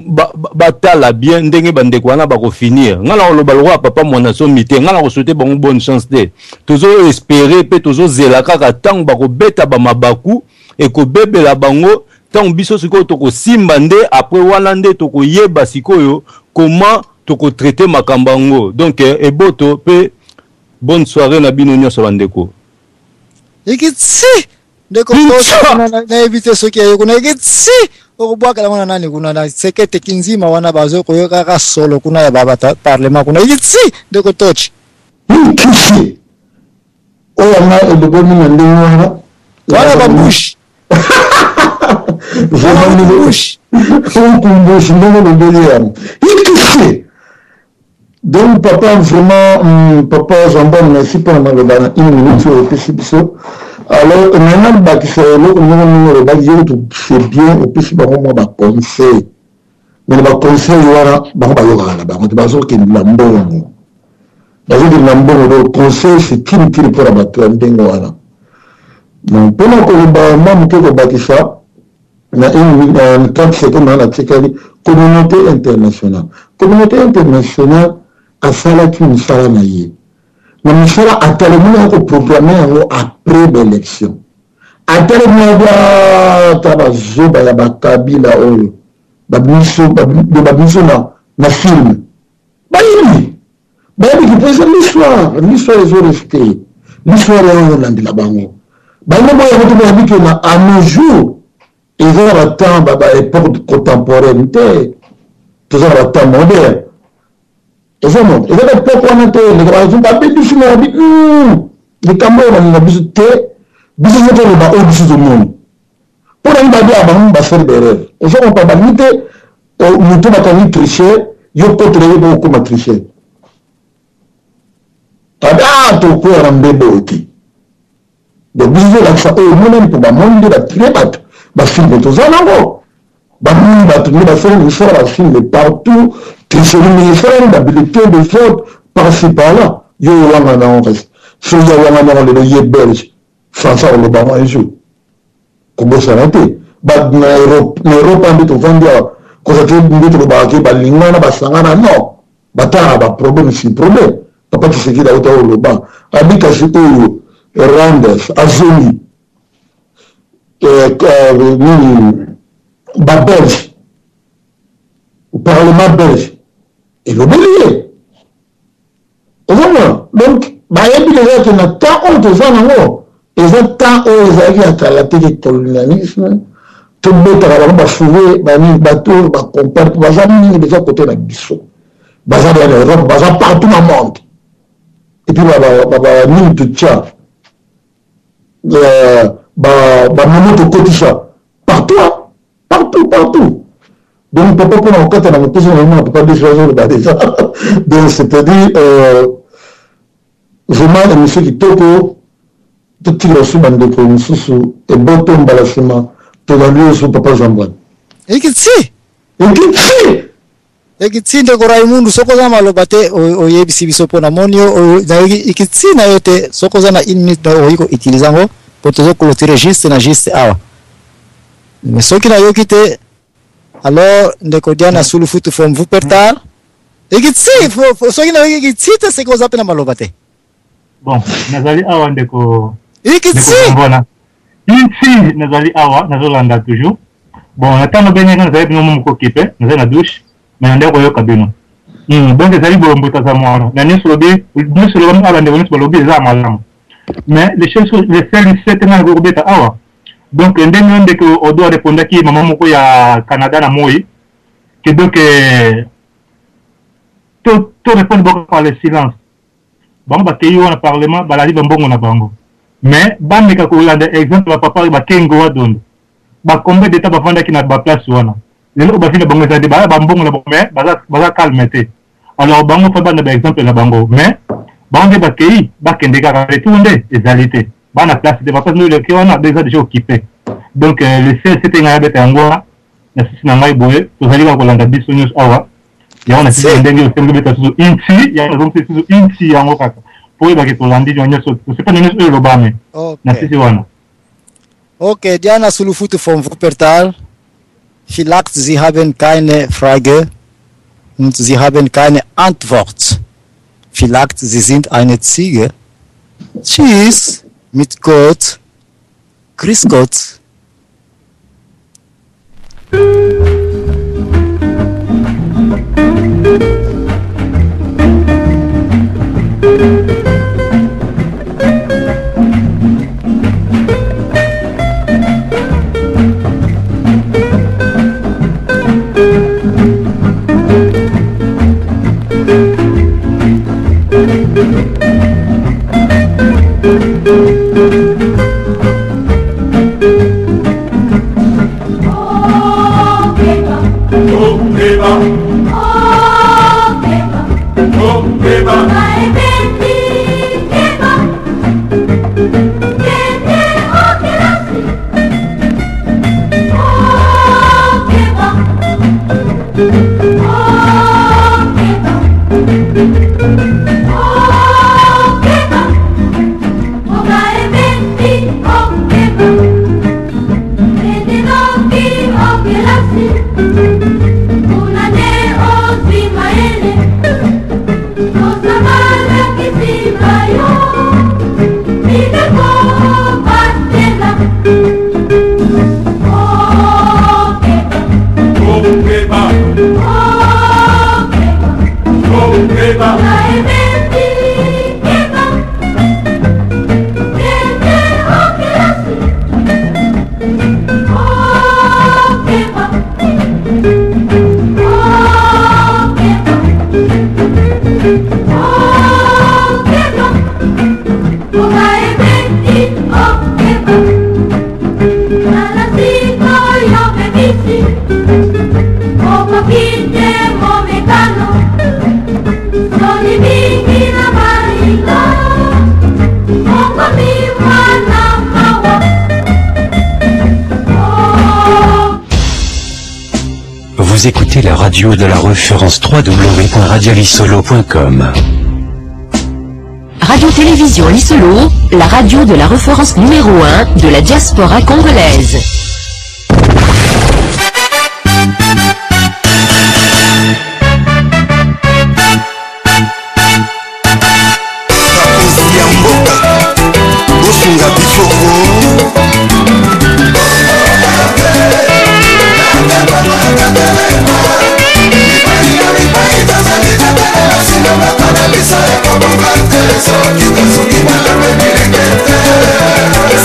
batala ba, bien ndenge bandeko wana bakofinir ngai nakoloba lokola papa mwana somi te ngai nakosouete bango bonne chance te tozo espere mpe tozozela kaka ntango bakobeta bamabaku ekobebela bango ntango biso sikoyo tokosimba nde apres wana nde tokoyeba sikoyo comment tokotraite makambo yango donc eh, eboto mpe bonne soirée na bino nyonso bandeko ekitsi ndeko nayebi te soki aye kuna ekitsi okobwakela ngo na nani kuna na sekete kinzima wana bazo koyokaka solo kuna ya ba parlement kuna ekitsi ndeko tochi kisi oyo yanga elobami na ndenge wana wana bambushi okumbushi ndenge olobeli yango ikisi donc papa vraiment hmm, papa zambon merci mpona maloba na une minute oyo opesi biso alors nanga bakisa eloko moko ndenge olobaki yo kutu c'est bien opesi bango mwa baconseil mais na baconseil wana bango bayokaka na bango te bazokende na mbongo bazokende na mbongo donc conseil c'est inutile mpo na bato ya ndenge wana donc mpona koloba mwa moke kobakisa na 30 seconde na natikali communauté internationale communauté internationale asalaki mosala na ye na mosala atelemaki akoprograme yango après baélection atelemi ata bazoba ya bakabila oyo babimiso na, na film bayebi bayebi ki mpo eza l'histoire l'histoire ezo reste l'histoire yango olandela bango bango boya yango te bayebi ke na à nos jours eza na batemps baépoque contemporaine te toza na batemps moderne ozomona eza na epoke wana te ndeko bazo babebisi na bi hmm, likambo oyo balinga biso te biso fo toloba oyo biso tomoni mpo na nini babi ya bango basali berere ozo kompa balingi te moto bakangi tricher yo kotela ye mpo okoma tricher abi ah tokwea na mbebo oyo te Donc biso tozolakisa oyo emonani mpo bamoni nde batrie bato bafilme toza nango bamoni bato nde basali mosala bafilme partout tricherie ndenge esalami babulletin de vote par-ci par-là yo owanga nango kasi soki awanga nango lelo ye belge français akoloba yango un jour kobosana te na europe na europe nde tovandi awa koza te nde tolobaka ke balingana basangana non batalaka ba problème sur problème papa tshisekedi auta oloba abi kasi oyo rwandas azongi eh, eh, nini babelge parlement belge elobeli ye ozomona donc bayebi deja ke na temps oyo toza nango eza temps oyo ezalaki ya kala te ke colonialisme tobetaka bango bafoure banini bato oyo bacompagne mpo baza mingi deja kote na biso baza deja na europe baza partout na monde epuis banini totya bamamo tokotisa partout partout partout donc papa mpona kokata na mokuse na mona papa deja azoloba deja donc c'est à dire euh, vraiment émission kitoko totikela su bandeko mosusu eboto mbala nsima tolandi oyo su papa zambwana ekiti. Ekiti! Ekiti ndeko Raimundu, soki oza na maloba te oyebisi biso mpo namoni yo nayoki ekiti na yo te. Soki oza na une minute okoki ko utiliser yango mpo tozo clôturer juste na juste awa. Mais soki nayoki te alors ndeko Diana Sulufutu from Wuppertal ekiti, soki nayoki ekiti te seke oza mpe na maloba te. Bon, nazali awa ndeko. Ikitsi. Mbona. Inti nazali awa nazolanda toujours. Bon, na ntango bene nazali bino moko okipe, nazali na douche, mais nandaki koyoka bino. Donc ezali boye mbuta za mwana. Na nyonso lobi, nyonso lobi awa ndeko nyonso balobi eza malamu. Mais les choses les seuls sept nga nakoki kobeta awa. Donc ndenge ndeko Odo arepondaki mama moko ya Canada na moi que donc to to répondre boko par le silence. Bango bakeyi wana parlement balali ba mbongo na bango mais bameka kolanda exemple ba papa ba Kengo wa Dondo ba combien de temps bafandaki na ba place wana lelo oyo ba vie na bango eza te baza ba mbongo na bango mais baza baza calme te alors bango fa banda ba exemple na bango mais bango nde bakeyi bakende kaka retour nde ezali te bana place te ba place nde eleki wana eza déjà occupé donc euh, le seul sete ngai abeta yango wana na sisi na ngai boye tozali kaka kolanda biso nyonso awa yango na sisi ndenge osengi obeta susu inti yango nazongisi susu inti yango kaka po oyebake tolandi yo nyonso tosepani nyonso oyo elobami na sisi wana. Ok, Diana Sulufutu von Wuppertal, vielleicht Sie haben keine Frage und Sie haben keine Antwort. Vielleicht Sie sind eine Ziege. Tschüss, mit Gott. Grüß Gott. Vous écoutez la radio de la référence www.radiolisolo.com. Radio-Télévision Lisolo, la radio de la référence numéro 1 de la diaspora congolaise. Bakonzi ya mboka bosunga biso ko.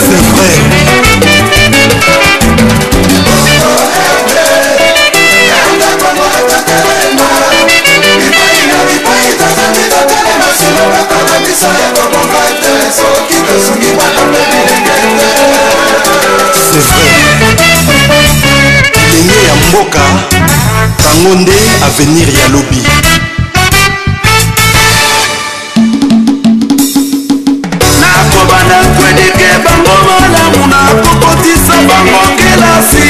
C'est vrai. C'est vrai. Bilenge ya mboka bango nde avenir ya lobi. Nakobanda koedike bango malamu, nakokotisa bango kelasi.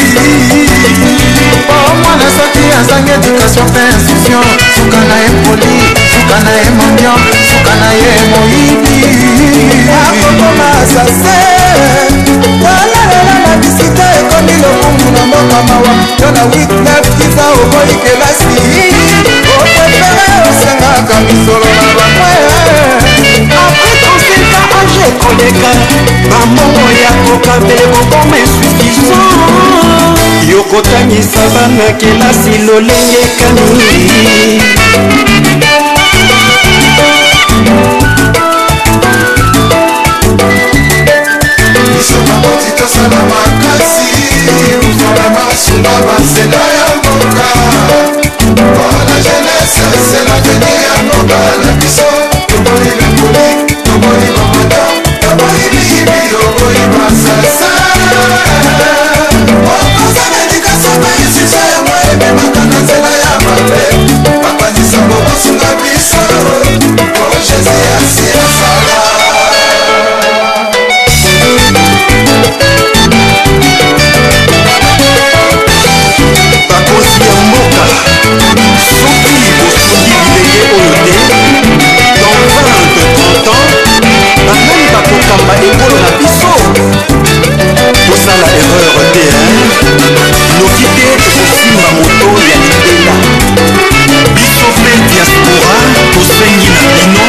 Po mwana soki Éducation mpe instruction, suka na ye poli, suka na ye mendiant, suka na ye moyibi. Akokoma assassin. Talalela na bisika ekomi lokumu na mboka mawa. Yo na 8 9 10 ans oboyi kelasi. Oprefere osengaka misolo na bakwe. Après 35 ans age ekoleka, bambongo ya kokabela ekokoma insuffisant. Yokotangisa bana kelasi lolenge kani? Biso baboti tosala makasi mpona masunga banzela ya mboka. Mpona jeunesse, c'est l'avenir ya mboka na biso. Toboyi lempoli, toboyi bamada, toboyi miyibi, toboyi basasa. Okozanga edikasio mpe instruction, yango ememaka na nzela ya mabe. Bapanzi sango basunga biso po Jésus asi asala. Bakonzi ya mboka, soki bosungi bilenge oyo te, dans 20 30 ans banani bakokamba ekolo na biso? Tosala erreur te, hein? Noki te tokosimba moto ya libela. Biso mpe diaspora tosengi na bino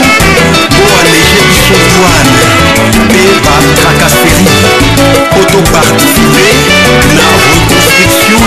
boalege biso douane mpe ba tracasserie po toparticipe na reconstruction.